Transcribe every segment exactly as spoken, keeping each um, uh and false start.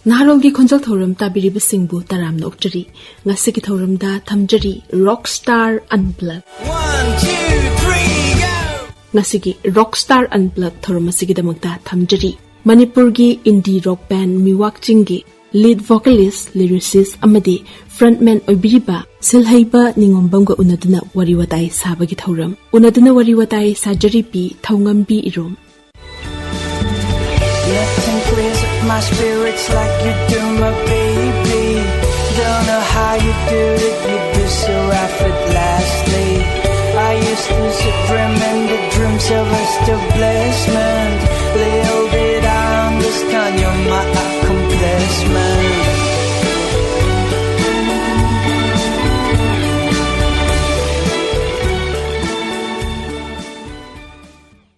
ꯅꯍꯥꯔꯣꯜꯒꯤ ꯈꯣꯟꯖꯦꯜ ꯊꯧꯔꯝ ꯇꯥꯕꯤꯔꯤꯕꯁꯤꯡꯕꯨ ꯇꯔꯥꯝꯅ ꯑꯣꯛꯆꯔꯤ꯫ ꯉꯁꯤꯒꯤ ꯊꯧꯔꯝꯗ ꯊꯝꯖꯔꯤ Rockstar Unplugged꯫ One, two, three, go! ꯉꯁꯤꯒꯤ Rockstar Unplugged ꯊꯧꯔꯝ ꯑꯁꯤꯒꯤꯗꯃꯛꯇ ꯊꯝꯖꯔꯤ ꯃꯅꯤꯄꯨꯔꯒꯤ indie rock band ꯃꯤꯋꯥꯛ ꯆꯤꯡꯒꯤ lead vocalist, lyricist ꯑꯃꯗꯤ frontman ꯑꯣꯏꯕꯤꯔꯤꯕ ꯁꯤꯜꯍꯩꯕ ꯅꯤꯉꯣꯝꯕꯝꯒ ꯎꯅꯗꯨꯅ ꯋꯥꯔꯤ ꯋꯥꯇꯥꯏ ꯁꯥꯕꯒꯤ ꯊꯧꯔꯝ꯫ ꯎꯅꯗꯨꯅ ꯋꯥꯔꯤ ꯋꯥꯇꯥꯏ ꯁꯥꯖꯔꯤ ꯄꯤ ꯊꯧꯉꯝꯕꯤ ꯏꯔꯣꯝ꯫ Nothing clears up my spirits like you do, my baby. Don't know how you do it, you do so effortlessly. I used to sit dreaming the dreams of establishment. Little did I understand you're my accomplishment.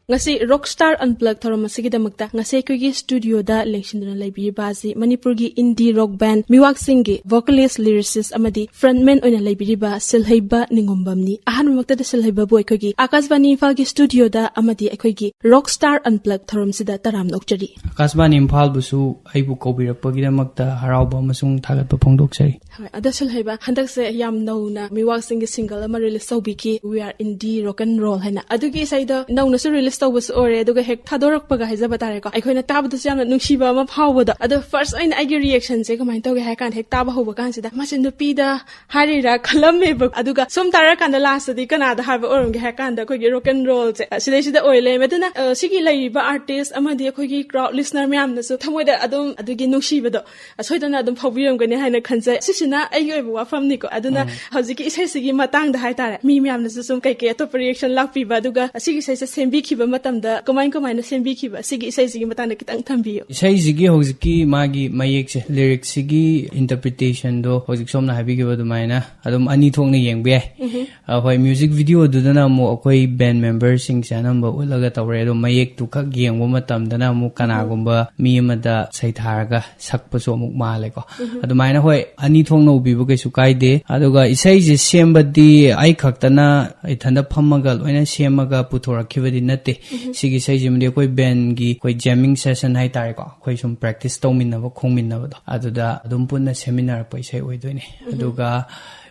ꯉꯁꯤ Rockstar Unplugged ꯊꯧꯔꯝ ꯑꯁꯤꯒꯤꯗꯃꯛꯇ ꯉꯁꯤ ꯑꯩꯈꯣꯏꯒꯤ studioꯗ ꯂꯦꯡꯁꯤꯟꯗꯨꯅ ꯂꯩꯕꯤꯔꯤꯕ ꯑꯁꯤ ꯃꯅꯤꯄꯨꯔꯒꯤ indie rock band ꯃꯤꯋꯥꯛꯁꯤꯡꯒꯤ vocalist, lyricist ꯑꯃꯗꯤ frontman ꯑꯣꯏꯅ ꯂꯩꯕꯤꯔꯤꯕ ꯁꯤꯜꯍꯩꯕ ꯅꯤꯉꯣꯝꯕꯝꯅꯤ꯫ ꯑꯍꯥꯟꯕꯃꯛꯇꯗ ꯁꯤꯜꯍꯩꯕꯕꯨ ꯑꯩꯈꯣꯏꯒꯤ ꯑꯀꯥꯁꯕꯥꯅꯤ ꯏꯝꯐꯥꯜꯒꯤ studioꯗ ꯑꯃꯗꯤ ꯑꯩꯈꯣꯏꯒꯤ Rockstar Unplugged ꯊꯧꯔꯝꯁꯤꯗ ꯇꯔꯥꯝꯅ ꯑꯣꯛꯆꯔꯤ꯫ ꯑꯀꯥꯁꯕꯥꯅꯤ ꯏꯝꯐꯥꯜꯕꯨꯁꯨ ꯑꯩꯕꯨ ꯀꯧꯕꯤꯔꯛꯄꯒꯤꯗꯃꯛꯇ ꯍꯔꯥꯎꯕ ꯑꯃꯁꯨꯡ ꯊꯥꯒꯠꯄ ꯐꯣꯡꯗꯣꯛꯆꯔꯤ꯫ ꯍꯣꯏ, ꯑꯗꯣ ꯁꯤꯜꯍꯩꯕ, ꯍꯟꯗꯛꯁꯦ ꯌꯥꯝ ꯅꯧꯅ ꯃꯤꯋꯥꯛꯁꯤꯡꯒꯤ single ꯑꯃ release ꯇꯧꯕꯤꯈꯤ, We Are Indie Rock and Roll ꯍꯥꯏꯅ꯫ ꯑꯗꯨꯒꯤ ꯏꯁꯩꯗꯣ ꯅꯧꯅꯁꯨ release ꯇꯧꯕꯁꯨ ꯑꯣꯏꯔꯦ, ꯑꯗꯨꯒ ꯍꯦꯛ ꯊꯥꯗꯣꯔꯛꯄꯒ ꯍꯥꯏꯖꯕ ꯇꯥꯔꯦꯀꯣ, ꯑꯩꯈꯣꯏꯅ ꯇꯥꯕꯗꯁꯨ ꯌꯥꯝꯅ ꯅꯨꯡꯁꯤꯕ ꯑꯃ ꯐꯥꯎꯕꯗꯣ꯫ ꯑꯗꯣ first ꯑꯣꯏꯅ ꯑꯩꯒꯤ reactionꯁꯦ ꯀꯃꯥꯏꯅ ꯇꯧꯒꯦ ꯍꯥꯏ ꯀꯥꯟꯗ, ꯍꯦꯛ ꯇꯥꯕ ꯍꯧꯕ ꯀꯥꯟꯁꯤꯗ ꯃꯁꯤ ꯅꯨꯄꯤꯗ ꯍꯥꯏꯔꯤꯔꯥ ꯈꯜꯂꯝꯃꯦꯕ꯫ ꯑꯗꯨꯒ ꯁꯨꯝ ꯇꯥꯔꯀꯥꯟꯗ lastꯇꯗꯤ ꯀꯅꯥꯗ ꯍꯥꯏꯕ ꯑꯣꯏꯔꯝꯒꯦ ꯍꯥꯏ ꯀꯥꯟꯗ, ꯑꯩꯈꯣꯏꯒꯤ rock and rollꯁꯦ ꯁꯤꯗꯩꯁꯤꯗ ꯑꯣꯏ ꯂꯩꯔꯝꯃꯦ꯫ ꯑꯗꯨꯅ, ꯑ, ꯁꯤꯒꯤ ꯂꯩꯔꯤꯕ artist ꯑꯃꯗꯤ ꯑꯩꯈꯣꯏꯒꯤ crowd listener ꯃꯌꯥꯝꯅꯁꯨ ꯊꯃꯣꯏꯗ ꯑꯗꯨꯝ ꯑꯗꯨꯒꯤ ꯅꯨꯡꯁꯤꯕꯗꯣ ꯁꯣꯏꯗꯅ ꯑꯗꯨꯝ ꯐꯥꯎꯕꯤꯔꯝꯒꯅꯤ ꯍꯥꯏꯅ ꯈꯟꯖꯩ꯫ ꯁꯤꯁꯤꯅ ꯑꯩꯒꯤ ꯑꯣꯏꯕ ꯋꯥꯐꯝꯅꯤꯀꯣ꯫ ꯑꯗꯨꯅ ꯎꯝ꯫ ꯍꯧꯖꯤꯛꯀꯤ ꯏꯁꯩꯁꯤꯒꯤ ꯃꯇꯥꯡꯗ ꯍꯥꯏꯇꯥꯔꯦ, ꯃꯤ ꯃꯌꯥꯝꯅꯁꯨ ꯁꯨꯝ ꯀꯩꯀꯩ ꯑꯇꯣꯞꯄ reaction ꯂꯥꯛꯄꯤꯕ, ꯑꯗꯨꯒ ꯑꯁꯤꯒꯤ ꯏꯁꯩꯁꯦ ꯁꯦꯝꯕꯤꯈꯤꯕ ꯃꯇꯝꯗ ꯀꯃꯥꯏ ꯀꯃꯥꯏꯅ ꯁꯦꯝꯕꯤꯈꯤꯕ, ꯑꯁꯤꯒꯤ ꯏꯁꯩꯁꯤꯒꯤ ꯃꯇꯥꯡꯗ ꯈꯤꯇꯪ ꯊꯝꯕꯤꯌꯨ꯫ ꯏꯁꯩꯁꯤꯒꯤ ꯍꯧꯖꯤꯛꯀꯤ ꯃꯥꯒꯤ ꯃꯌꯦꯛꯁꯦ, lyricꯁꯤꯒꯤ interpretationꯗꯣ ꯍꯧꯖꯤꯛ ꯁꯣꯝꯅ ꯍꯥꯏꯕꯤꯈꯤꯕ ꯑꯗꯨꯃꯥꯏꯅ ꯑꯗꯨꯝ ꯑꯅꯤ ꯊꯣꯛꯅ ꯌꯦꯡꯕ ꯌꯥꯏ꯫ ꯎꯝꯍꯨꯝ꯫ ꯑ, ꯍꯣꯏ, music videoꯗꯨꯗꯅ ꯑꯃꯨꯛ ꯑꯩꯈꯣꯏ band memberꯁꯤꯡꯁꯦ ꯑꯅꯝꯕ ꯎꯠꯂꯒ ꯇꯧꯔꯦ, ꯑꯗꯣ ꯃꯌꯦꯛꯇꯨ ꯈꯛ ꯌꯦꯡꯕ ꯃꯇꯝꯗꯅ ꯑꯃꯨꯛ ꯀꯅꯥꯒꯨꯝꯕ ꯃꯤ ꯑꯃꯗ ꯁꯩꯊꯥꯔꯒ ꯁꯛꯄꯁꯨ ꯑꯃꯨꯛ ꯃꯥꯜꯂꯦꯀꯣ꯫ ꯎꯝꯍꯨꯝ꯫ ꯑꯗꯨꯃꯥꯏꯅ, ꯍꯣꯏ, ꯑꯅꯤ ꯊꯣꯛ ꯅꯧꯕꯤꯕ ꯀꯩꯁꯨ ꯀꯥꯏꯗꯦ꯫ ꯑꯗꯨꯒ ꯏꯁꯩꯁꯦ ꯁꯦꯝꯕꯗꯤ ꯑꯩ ꯈꯛꯇꯅ ꯏꯊꯟꯗ ꯐꯝꯃꯒ ꯂꯣꯏꯅ ꯁꯦꯝꯃꯒ ꯄꯨꯊꯣꯔꯛꯈꯤꯕꯗꯤ ꯅꯠꯇꯦ꯫ ꯁꯤꯒꯤ ꯏꯁꯩꯁꯤꯃꯗꯤ ꯑꯩꯈꯣꯏ ꯕꯦꯟꯒꯤ ꯑꯩꯈꯣꯏ ꯖꯦꯃꯤꯡ ꯁꯦꯁꯟ ꯍꯥꯏꯇꯥꯔꯦꯀꯣ, ꯑꯩꯈꯣꯏ ꯁꯨꯝ ꯄ꯭ꯔꯦꯛꯇꯤꯁ ꯇꯧꯃꯤꯟꯅꯕ ꯈꯣꯡꯃꯤꯟꯅꯕꯗꯣ, ꯑꯗꯨꯗ ꯑꯗꯨꯝ ꯄꯨꯟꯅ ꯁꯦꯝꯃꯤꯟꯅꯔꯛꯄ ꯏꯁꯩ ꯑꯣꯏꯗꯣꯏꯅꯦ꯫ ꯑꯗꯨꯒ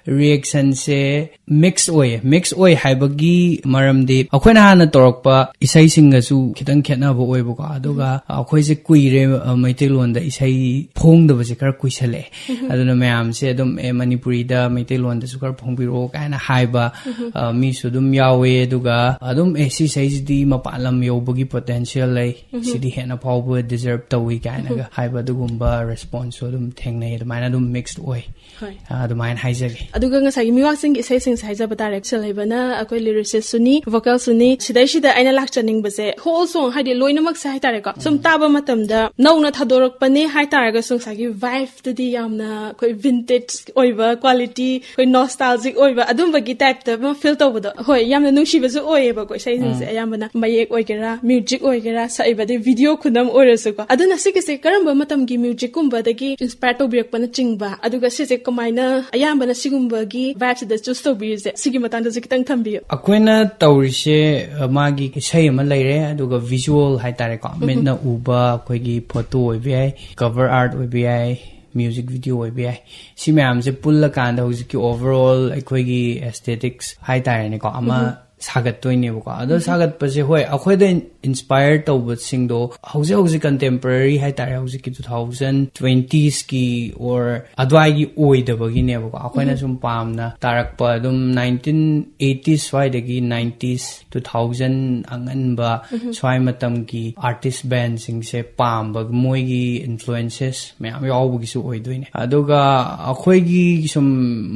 ꯔꯤꯌꯦꯛꯁꯟꯁꯦ ꯃꯤꯛꯁ ꯑꯣꯏꯌꯦ꯫ ꯃꯤꯛꯁ ꯑꯣꯏ ꯍꯥꯏꯕꯒꯤ ꯃꯔꯝꯗꯤ ꯑꯩꯈꯣꯏꯅ ꯍꯥꯟꯅ ꯇꯧꯔꯛꯄ ꯏꯁꯩꯁꯤꯡꯒꯁꯨ ꯈꯤꯇꯪ ꯈꯦꯠꯅꯕ ꯑꯣꯏꯕꯀꯣ꯫ ꯑꯗꯨꯒ ꯑꯩꯈꯣꯏꯁꯦ ꯀꯨꯏꯔꯦ, ꯑ, ꯃꯩꯇꯩꯂꯣꯟꯗ ꯏꯁꯩ ꯐꯣꯡꯗꯕꯁꯦ ꯈꯔ ꯀꯨꯏꯁꯜꯂꯛꯑꯦ꯫ ꯑꯗꯨꯅ ꯃꯌꯥꯝꯁꯦ ꯑꯗꯨꯝ, "ꯑꯦ, ꯃꯅꯤꯄꯨꯔꯤꯗ ꯃꯩꯇꯩꯂꯣꯟꯗꯁꯨ ꯈꯔ ꯐꯣꯡꯕꯤꯔꯛꯑꯣ" ꯀꯥꯏꯅ ꯍꯥꯏꯕ, ꯑ, ꯃꯤꯁꯨ ꯑꯗꯨꯝ ꯌꯥꯎꯋꯦ꯫ ꯑꯗꯨꯒ ꯑꯗꯨꯝ, "ꯑꯦ, ꯁꯤ ꯏꯁꯩꯁꯤꯗꯤ ꯃꯄꯥꯟ ꯂꯝ ꯌꯧꯕꯒꯤ ꯄꯣꯇꯦꯟꯁꯤꯌꯦꯜ ꯂꯩ, ꯁꯤꯗꯤ ꯍꯦꯟꯅ ꯐꯥꯎꯕ ꯗꯤꯖꯔꯞ ꯇꯧꯏ" ꯀꯥꯏꯅꯒ ꯍꯥꯏꯕ ꯑꯗꯨꯒꯨꯝꯕ ꯔꯦꯁꯄꯣꯟꯁꯁꯨ ꯑꯗꯨꯝ ꯊꯦꯡꯅꯩ꯫ ꯑꯗꯨꯃꯥꯏꯅ ꯑꯗꯨꯝ ꯃꯤꯛꯁ ꯑꯣꯏ꯫ ꯍꯣꯏ꯫ ꯑ, ꯑꯗꯨꯃꯥꯏꯅ ꯍꯥꯏꯖꯒꯦ꯫ ꯑꯗꯨꯒ ꯉꯁꯥꯏꯒꯤ ꯃꯤꯋꯥꯁꯤꯡꯒꯤ ꯏꯁꯩꯁꯤꯡꯁꯦ ꯍꯥꯏꯖꯕ ꯇꯥꯔꯦ꯫ ꯁꯤꯜꯍꯩꯕꯅ ꯑꯩꯈꯣꯏ ꯂꯤꯔꯤꯁꯤꯁꯁꯨꯅꯤ, ꯚꯣꯀꯦꯜꯁꯨꯅꯤ꯫ ꯁꯤꯗꯩꯁꯤꯗ ꯑꯩꯅ ꯂꯥꯛꯆꯅꯤꯡꯕꯁꯦ ꯍꯣꯜ ꯁꯣꯡ, ꯍꯥꯏꯗꯤ ꯂꯣꯏꯅꯃꯛꯁꯦ ꯍꯥꯏꯇꯥꯔꯦꯀꯣ, ꯁꯨꯝ ꯇꯥꯕ ꯃꯇꯝꯗ ꯅꯧꯅ ꯊꯥꯗꯣꯔꯛꯄꯅꯦ ꯍꯥꯏꯇꯥꯔꯒꯁꯨ ꯉꯁꯥꯏꯒꯤ ꯚꯥꯏꯕꯇꯨꯗꯤ ꯌꯥꯝꯅ ꯑꯩꯈꯣꯏ ꯚꯤꯟꯇꯦꯖ ꯑꯣꯏꯕ ꯀ꯭ꯋꯥꯂꯤꯇꯤ, ꯑꯩꯈꯣꯏ ꯅꯣꯁꯇꯥꯜꯖꯤꯛ ꯑꯣꯏꯕ ꯑꯗꯨꯝꯕꯒꯤ ꯇꯥꯏꯞꯇ ꯑꯃ ꯐꯤꯜ ꯇꯧꯕꯗꯣ꯫ ꯍꯣꯏ, ꯌꯥꯝꯅ ꯅꯨꯡꯁꯤꯕꯁꯨ ꯑꯣꯏꯌꯦꯕꯀꯣ ꯏꯁꯩꯁꯤꯡꯁꯦ꯫ ꯑꯌꯥꯝꯕꯅ ꯃꯌꯦꯛ ꯑꯣꯏꯒꯦꯔꯥ, ꯃ꯭ꯌꯨꯖꯤꯛ ꯑꯣꯏꯒꯦꯔꯥ, ꯁꯛꯏꯕ, ꯑꯗꯩ ꯚꯤꯗꯤꯑꯣ ꯈꯨꯅꯝ ꯑꯣꯏꯔꯁꯨꯀꯣ꯫ ꯑꯗꯨꯅ ꯁꯤꯒꯤꯁꯦ ꯀꯔꯝꯕ ꯃꯇꯝꯒꯤ ꯃ꯭ꯌꯨꯖꯤꯛꯀꯨꯝꯕꯗꯒꯤ ꯏꯟꯁꯄꯥꯌꯔ ꯇꯧꯕꯤꯔꯛꯄꯅꯆꯤꯡꯕ, ꯑꯗꯨꯒ ꯁꯤꯁꯦ ꯀꯃꯥꯏꯅ ꯑꯌꯥꯝꯕꯅ ꯁꯤꯒꯨꯝꯕꯒꯤ ꯚꯥꯏꯕꯁꯤꯗ ꯆꯨꯁ ꯇꯧꯕꯤꯔꯤꯁꯦ, ꯁꯤꯒꯤ ꯃꯇꯥꯡꯗꯁꯨ ꯈꯤꯇꯪ ꯊꯝꯕꯤꯌꯨ꯫ ꯑꯩꯈꯣꯏꯅ ꯇꯧꯔꯤꯁꯦ, ꯑ, ꯃꯥꯒꯤ ꯏꯁꯩ ꯑꯃ ꯂꯩꯔꯦ, ꯑꯗꯨꯒ ꯚꯤꯖꯨꯋꯦꯜ ꯍꯥꯏꯇꯥꯔꯦꯀꯣ, ꯃꯤꯠꯅ ꯎꯕ ꯑꯩꯈꯣꯏꯒꯤ ꯐꯣꯇꯣ ꯑꯣꯏꯕ ꯌꯥꯏ, ꯀꯚꯔ ꯑꯥꯔꯠ ꯑꯣꯏꯕ ꯌꯥꯏ, ꯃ꯭ꯌꯨꯖꯤꯛ ꯚꯤꯗꯤꯑꯣ ꯑꯣꯏꯕ ꯌꯥꯏ꯫ ꯁꯤ ꯃꯌꯥꯝꯁꯦ ꯄꯨꯜꯂꯀꯥꯟꯗ ꯍꯧꯖꯤꯛꯀꯤ ꯑꯣꯚꯔꯑꯣꯜ ꯑꯩꯈꯣꯏꯒꯤ ꯑꯦꯁꯊꯦꯇꯤꯛꯁ ꯍꯥꯏꯇꯥꯔꯦꯅꯦꯀꯣ, ꯑꯃ ꯁꯥꯒꯠꯇꯣꯏꯅꯦꯕꯀꯣ꯫ ꯑꯗꯣ ꯁꯥꯒꯠꯄꯁꯦ, ꯍꯣꯏ, ꯑꯩꯈꯣꯏꯗ ꯏꯟꯁꯄꯥꯌꯔ ꯇꯧꯕꯁꯤꯡꯗꯣ ꯍꯧꯖꯤꯛ ꯍꯧꯖꯤꯛ ꯀꯟꯇꯦꯝꯄꯔꯔꯤ ꯍꯥꯏꯇꯥꯔꯦ, ꯍꯧꯖꯤꯛꯀꯤ ꯇꯨ ꯊꯥꯎꯖꯟ ꯇ꯭ꯋꯦꯟꯇꯤꯁꯀꯤ ꯑꯣꯔ ꯑꯗꯨꯋꯥꯏꯒꯤ ꯑꯣꯏꯗꯕꯒꯤꯅꯦꯕꯀꯣ꯫ ꯑꯩꯈꯣꯏꯅ ꯁꯨꯝ ꯄꯥꯝꯅ ꯇꯥꯔꯛꯄ ꯑꯗꯨꯝ ꯅꯥꯏꯟꯇꯤꯟ ꯑꯩꯠꯇꯤ ꯁ꯭ꯋꯥꯏꯗꯒꯤ ꯅꯥꯏꯟꯇꯤꯁ, ꯇꯨ ꯊꯥꯎꯖꯟ ꯑꯉꯟꯕ ꯁ꯭ꯋꯥꯏ ꯃꯇꯝꯒꯤ ꯑꯥꯔꯇꯤꯁ ꯕꯦꯟꯁꯤꯡꯁꯦ ꯄꯥꯝꯕ, ꯃꯣꯏꯒꯤ ꯏꯟꯐ꯭ꯂꯨꯌꯦꯟꯁꯦꯁ ꯃꯌꯥꯝ ꯌꯥꯎꯕꯒꯤꯁꯨ ꯑꯣꯏꯗꯣꯏꯅꯦ꯫ ꯑꯗꯨꯒ ꯑꯩꯈꯣꯏꯒꯤ ꯁꯨꯝ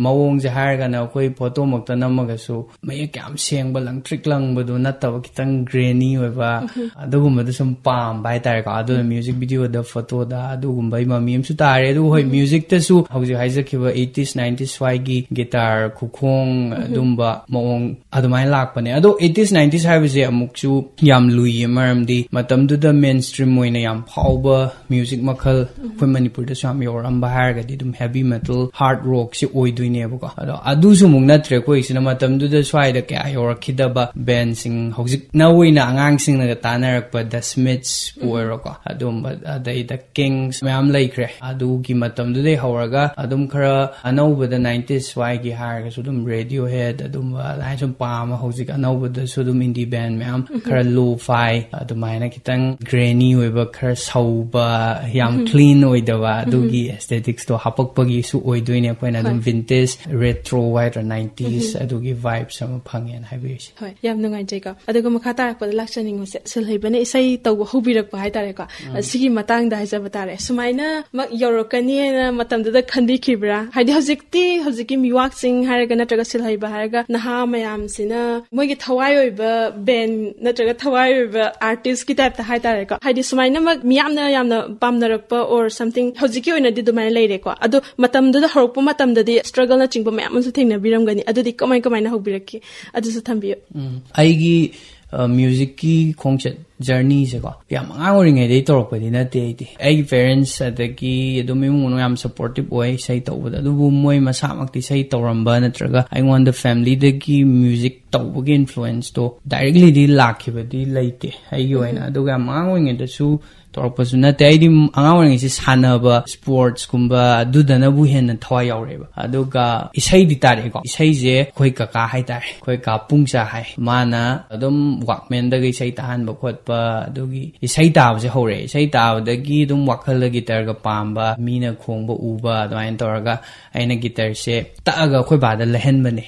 ꯃꯑꯣꯡꯁꯦ ꯍꯥꯏꯔꯒꯅ, ꯑꯩꯈꯣꯏ ꯐꯣꯇꯣꯃꯛꯇ ꯅꯝꯃꯒꯁꯨ ꯃꯌꯦꯛ ꯌꯥꯝ ꯁꯦꯡꯕ, ꯂꯪꯇ꯭ꯔꯤꯛ ꯂꯪꯕꯗꯨ ꯅꯠꯇꯕ, ꯈꯤꯇꯪ ꯒ꯭ꯔꯦꯅꯤ ꯑꯣꯏꯕ, ꯑꯗꯨꯒꯨꯝꯕꯗ ꯁꯨꯝ ꯄꯥꯝꯕ ꯍꯥꯏꯇꯥꯔꯦꯀꯣ꯫ ꯑꯗꯨꯅ ꯃ꯭ꯌꯨꯖꯤꯛ ꯚꯤꯗꯤꯑꯣꯗ, ꯐꯣꯇꯣꯗ ꯑꯗꯨꯒꯨꯝꯕꯒꯤ ꯃꯃꯤ ꯑꯃꯁꯨ ꯇꯥꯔꯦ꯫ ꯑꯗꯨꯒ ꯍꯣꯏ, ꯃ꯭ꯌꯨꯖꯤꯛꯇꯁꯨ ꯍꯧꯖꯤꯛ ꯍꯥꯏꯖꯈꯤꯕ ꯑꯩꯠꯇꯤꯁ ꯅꯥꯏꯟꯇꯤꯁ ꯁ꯭ꯋꯥꯏꯒꯤ ꯒꯤꯇꯥꯔ ꯈꯨꯈꯣꯡ, ꯑꯗꯨꯝꯕ ꯃꯑꯣꯡ ꯑꯗꯨꯃꯥꯏꯅ ꯂꯥꯛꯄꯅꯦ꯫ ꯑꯗꯣ ꯑꯩꯠꯇꯤꯁ ꯅꯥꯏꯟꯇꯤꯁ ꯍꯥꯏꯕꯁꯦ ꯑꯃꯨꯛꯁꯨ ꯌꯥꯝ ꯂꯨꯏꯌꯦ, ꯃꯔꯝꯗꯤ ꯃꯇꯝꯗꯨꯗ ꯃꯦꯟ ꯁ꯭ꯇ꯭ꯔꯤꯝ ꯑꯣꯏꯅ ꯌꯥꯝ ꯐꯥꯎꯕ ꯃ꯭ꯌꯨꯖꯤꯛ ꯃꯈꯜ ꯑꯩꯈꯣꯏ ꯃꯅꯤꯄꯨꯔꯗꯁꯨ ꯌꯥꯝ ꯌꯧꯔꯛꯑꯝꯕ ꯍꯥꯏꯔꯒꯗꯤ ꯑꯗꯨꯝ ꯍꯦꯚꯤ ꯃꯦꯇꯜ, ꯍꯥꯔꯠ ꯔꯣꯛꯁꯦ ꯑꯣꯏꯗꯣꯏꯅꯦꯕꯀꯣ꯫ ꯑꯗꯣ ꯑꯗꯨꯁꯨ ꯑꯃꯨꯛ ꯅꯠꯇ꯭ꯔꯦ ꯑꯩꯈꯣꯏꯁꯤꯅ꯫ ꯃꯇꯝꯗꯨꯗ ꯁ꯭ꯋꯥꯏꯗ ꯀꯌꯥ ꯌꯧꯔꯛꯈꯤꯗꯕ ꯕꯦꯟꯁꯤꯡ, ꯍꯧꯖꯤꯛꯅ ꯑꯣꯏꯅ ꯑꯉꯥꯡꯁꯤꯡꯅꯒ ꯇꯥꯟꯅꯔꯛꯄ ꯗ ꯁ꯭ꯃꯤꯠꯁꯄꯨ ꯑꯣꯏꯔꯣꯀꯣ, ꯑꯗꯨꯝꯕ, ꯑꯗꯩꯗ ꯀꯤꯡꯁ ꯃꯌꯥꯝ ꯂꯩꯈ꯭ꯔꯦ꯫ ꯑꯗꯨꯒꯤ ꯃꯇꯝꯗꯨꯗꯩ ꯍꯧꯔꯒ ꯑꯗꯨꯝ ꯈꯔ ꯑꯅꯧꯕꯗ ꯅꯥꯏꯟꯇꯤꯁ ꯁ꯭ꯋꯥꯏꯒꯤ ꯍꯥꯏꯔꯒꯁꯨ ꯑꯗꯨꯝ ꯔꯦꯗꯤꯑꯣ ꯍꯦꯗ, ꯑꯗꯨꯝꯕ ꯑꯗꯨꯃꯥꯏꯅ ꯁꯨꯝ ꯄꯥꯝꯃ, ꯍꯧꯖꯤꯛ ꯑꯅꯧꯕꯗꯁꯨ ꯑꯗꯨꯝ ꯏꯟꯗꯤ ꯕꯦꯟ ꯃꯌꯥꯝ, ꯈꯔ ꯂꯣ ꯐꯥꯏ, ꯑꯗꯨꯃꯥꯏꯅ ꯈꯤꯇꯪ ꯒ꯭ꯔꯦꯅꯤ ꯑꯣꯏꯕ, ꯈꯔ ꯁꯧꯕ, ꯌꯥꯝ ꯀ꯭ꯂꯤꯟ ꯑꯣꯏꯗꯕ ꯑꯗꯨꯒꯤ ꯑꯦꯁꯊꯦꯇꯤꯛꯁꯇꯣ ꯍꯥꯄꯛꯄꯒꯤꯁꯨ ꯑꯣꯏꯗꯣꯏꯅꯦ꯫ ꯑꯩꯈꯣꯏꯅ ꯑꯗꯨꯝ ꯍꯣꯏ꯫ ꯚꯤꯟꯇꯦꯖ, ꯔꯦꯇ꯭ꯔꯣ ꯍꯥꯏꯗ꯭ꯔꯥ, ꯅꯥꯏꯟꯇꯤꯁ ꯑꯗꯨꯒꯤ ꯚꯥꯏꯕꯁ ꯑꯃ ꯐꯪꯉꯦꯅ ꯍꯥꯏꯕꯤꯔꯤꯁꯦ꯫ ꯍꯣꯏ, ꯌꯥꯝ ꯅꯨꯡꯉꯥꯏꯖꯩꯀꯣ꯫ ꯑꯗꯨꯒ ꯃꯈꯥ ꯇꯥꯔꯛꯄꯗ ꯂꯥꯛꯆꯅꯤꯡꯕꯁꯦ, ꯁꯤꯜꯍꯩꯕꯅ ꯏꯁꯩ ꯇꯧꯕ ꯍꯧꯕꯤꯔꯛꯄ ꯍꯥꯏꯇꯥꯔꯦꯀꯣ꯫ ꯁꯤꯒꯤ ꯃꯇꯥꯡꯗ ꯍꯥꯏꯖꯕ ꯇꯥꯔꯦ꯫ ꯁꯨꯃꯥꯏꯅ ꯃꯛ ꯌꯧꯔꯛꯀꯅꯤ ꯍꯥꯏꯅ ꯃꯇꯝꯗꯨꯗ ꯈꯟꯕꯤꯈꯤꯕ꯭ꯔꯥ? ꯍꯥꯏꯗꯤ ꯍꯧꯖꯤꯛꯇꯤ, ꯍꯧꯖꯤꯛꯀꯤ ꯃꯤꯋꯥꯛꯁꯤꯡ ꯍꯥꯏꯔꯒ ꯅꯠꯇ꯭ꯔꯒ ꯁꯤꯜꯍꯩꯕ ꯍꯥꯏꯔꯒ ꯅꯍꯥ ꯃꯌꯥꯝꯁꯤꯅ ꯃꯣꯏꯒꯤ ꯊꯋꯥꯏ ꯑꯣꯏꯕ ꯕꯦꯟ ꯅꯠꯇ꯭ꯔꯒ ꯊꯋꯥꯏ ꯑꯣꯏꯕ ꯑꯥꯔꯇꯤꯁꯀꯤ ꯇꯥꯏꯞꯇ ꯍꯥꯏꯇꯥꯔꯦꯀꯣ꯫ ꯍꯥꯏꯗꯤ ꯁꯨꯃꯥꯏꯅꯃꯛ ꯃꯤꯌꯥꯝꯅ ꯌꯥꯝꯅ ꯄꯥꯝꯅꯔꯛꯄ or something ꯍꯧꯖꯤꯛꯀꯤ ꯑꯣꯏꯅꯗꯤ ꯑꯗꯨꯃꯥꯏꯅ ꯂꯩꯔꯦꯀꯣ꯫ ꯑꯗꯣ ꯃꯇꯝꯗꯨꯗ ꯍꯧꯔꯛꯄ ꯃꯇꯝꯗꯗꯤ ꯁ꯭ꯇ꯭ꯔꯒꯜꯅꯆꯤꯡꯕ ꯃꯌꯥꯝ ꯑꯃꯁꯨ ꯊꯦꯡꯅꯕꯤꯔꯝꯒꯅꯤ꯫ ꯑꯗꯨꯗꯤ ꯀꯃꯥꯏ ꯀꯃꯥꯏꯅ ꯍꯧꯕꯤꯔꯛꯈꯤ? ꯑꯗꯨꯁꯨ ꯊꯝꯕꯤꯌꯨ꯫ ꯎꯝ, ꯑꯩꯒꯤ, ꯑ, ꯃ꯭ꯌꯨꯖꯤꯛꯀꯤ ꯈꯣꯡꯆꯠ ꯖꯔꯅꯤꯁꯦꯀꯣ, ꯌꯥꯝ ꯑꯉꯥꯡ ꯑꯣꯏꯔꯤꯉꯩꯗꯒꯤ ꯇꯧꯔꯛꯄꯗꯤ ꯅꯠꯇꯦ ꯑꯩꯗꯤ꯫ ꯑꯩꯒꯤ ꯄꯦꯔꯦꯟꯁ ꯑꯗꯒꯤ ꯑꯗꯨꯝ ꯏꯃꯨꯡ ꯃꯅꯨꯡ ꯌꯥꯝ ꯁꯄꯣꯔꯇꯤꯞ ꯑꯣꯏ ꯏꯁꯩ ꯇꯧꯕꯗ, ꯑꯗꯨꯕꯨ ꯃꯣꯏ ꯃꯁꯥꯃꯛꯇꯤ ꯏꯁꯩ ꯇꯧꯔꯝꯕ ꯅꯠꯇ꯭ꯔꯒ ꯑꯩꯉꯣꯟꯗ ꯐꯦꯃꯤꯂꯤꯗꯒꯤ ꯃ꯭ꯌꯨꯖꯤꯛ ꯇꯧꯕꯒꯤ ꯏꯟꯐ꯭ꯂꯨꯋꯦꯟꯁꯇꯣ ꯗꯥꯏꯔꯦꯛꯂꯤꯗꯤ ꯂꯥꯛꯈꯤꯕꯗꯤ ꯂꯩꯇꯦ ꯑꯩꯒꯤ ꯑꯣꯏꯅ꯫ ꯑꯗꯨꯒ ꯌꯥꯝ ꯑꯉꯥꯡ ꯑꯣꯏꯔꯤꯉꯩꯗꯁꯨ ꯇꯧꯔꯛꯄꯁꯨ ꯅꯠꯇꯦ꯫ ꯑꯩꯗꯤ ꯑꯉꯥꯡ ꯑꯣꯏꯔꯤꯉꯩꯁꯤ ꯁꯥꯟꯅꯕ, ꯁ꯭ꯄꯣꯔꯠꯁꯀꯨꯝꯕ, ꯑꯗꯨꯗꯅꯕꯨ ꯍꯦꯟꯅ ꯊꯋꯥꯏ ꯌꯥꯎꯔꯛꯑꯦꯕ꯫ ꯑꯗꯨꯒ ꯏꯁꯩꯗꯤ ꯇꯥꯔꯛꯑꯦꯀꯣ꯫ ꯏꯁꯩꯁꯦ ꯑꯩꯈꯣꯏ ꯀꯀꯥ ꯍꯥꯏꯇꯥꯔꯦ, ꯑꯩꯈꯣꯏ ꯀꯥ ꯄꯨꯡꯆꯥ ꯍꯥꯏ, ꯃꯥꯅ ꯑꯗꯨꯝ ꯋꯥꯛꯃꯦꯟꯗꯒ ꯏꯁꯩ ꯇꯥꯍꯟꯕ ꯈꯣꯠꯄ, ꯑꯗꯨꯒꯤ ꯏꯁꯩ ꯇꯥꯕꯁꯦ ꯍꯧꯔꯛꯑꯦ꯫ ꯏꯁꯩ ꯇꯥꯕꯗꯒꯤ ꯑꯗꯨꯝ ꯋꯥꯈꯜꯗ ꯒꯤꯇꯔꯒ ꯄꯥꯝꯕ, ꯃꯤꯅ ꯈꯣꯡꯕ ꯎꯕ, ꯑꯗꯨꯃꯥꯏꯅ ꯇꯧꯔꯒ ꯑꯩꯅ ꯒꯤꯇꯔꯁꯦ ꯇꯛꯑꯒ ꯑꯩꯈꯣꯏ ꯕꯥꯗ ꯂꯩꯍꯟꯕꯅꯦ꯫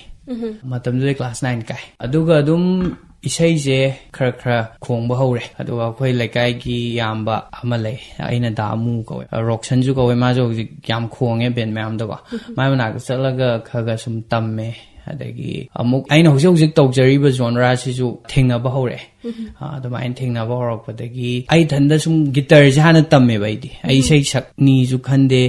ꯃꯇꯝꯗꯨꯗ ꯀ꯭ꯂꯥꯁ ꯅꯥꯏꯟ ꯀꯥꯏ꯫ ꯑꯗꯨꯒ ꯑꯗꯨꯝ ꯏꯁꯩꯁꯦ ꯈꯔ ꯈꯔ ꯈꯣꯡꯕ ꯍꯧꯔꯦ꯫ ꯑꯗꯨꯒ ꯑꯩꯈꯣꯏ ꯂꯩꯀꯥꯏꯒꯤ ꯏꯌꯥꯝꯕ ꯑꯃ ꯂꯩ, ꯑꯩꯅ ꯗꯥ ꯑꯃꯨ ꯀꯧꯋꯦ, ꯔꯣꯛꯁꯟꯁꯨ ꯀꯧꯋꯦ, ꯃꯥꯁꯨ ꯍꯧꯖꯤꯛ ꯌꯥꯝ ꯈꯣꯡꯉꯦ ꯕꯦꯟ ꯃꯌꯥꯝꯗꯀꯣ꯫ ꯃꯥꯏ ꯃꯅꯥꯛꯇ ꯆꯠꯂꯒ ꯈꯔ ꯈꯔ ꯁꯨꯝ ꯇꯝꯃꯦ꯫ ꯑꯗꯒꯤ ꯑꯃꯨꯛ ꯑꯩꯅ ꯍꯧꯖꯤꯛ ꯍꯧꯖꯤꯛ ꯇꯧꯖꯔꯤꯕ ꯖꯣꯟꯔꯥꯁꯤꯁꯨ ꯊꯦꯡꯅꯕ ꯍꯧꯔꯛꯑꯦ꯫ ꯑꯥ, ꯑꯗꯨꯃꯥꯏꯅ ꯊꯦꯡꯅꯕ ꯍꯧꯔꯛꯄꯗꯒꯤ ꯑꯩ ꯏꯊꯟꯗ ꯁꯨꯝ ꯒꯤꯇꯔꯁꯦ ꯍꯥꯟꯅ ꯇꯝꯃꯦꯕ꯫ ꯑꯩꯗꯤ ꯑꯩ ꯏꯁꯩ ꯁꯛꯅꯤꯁꯨ ꯈꯟꯗꯦ,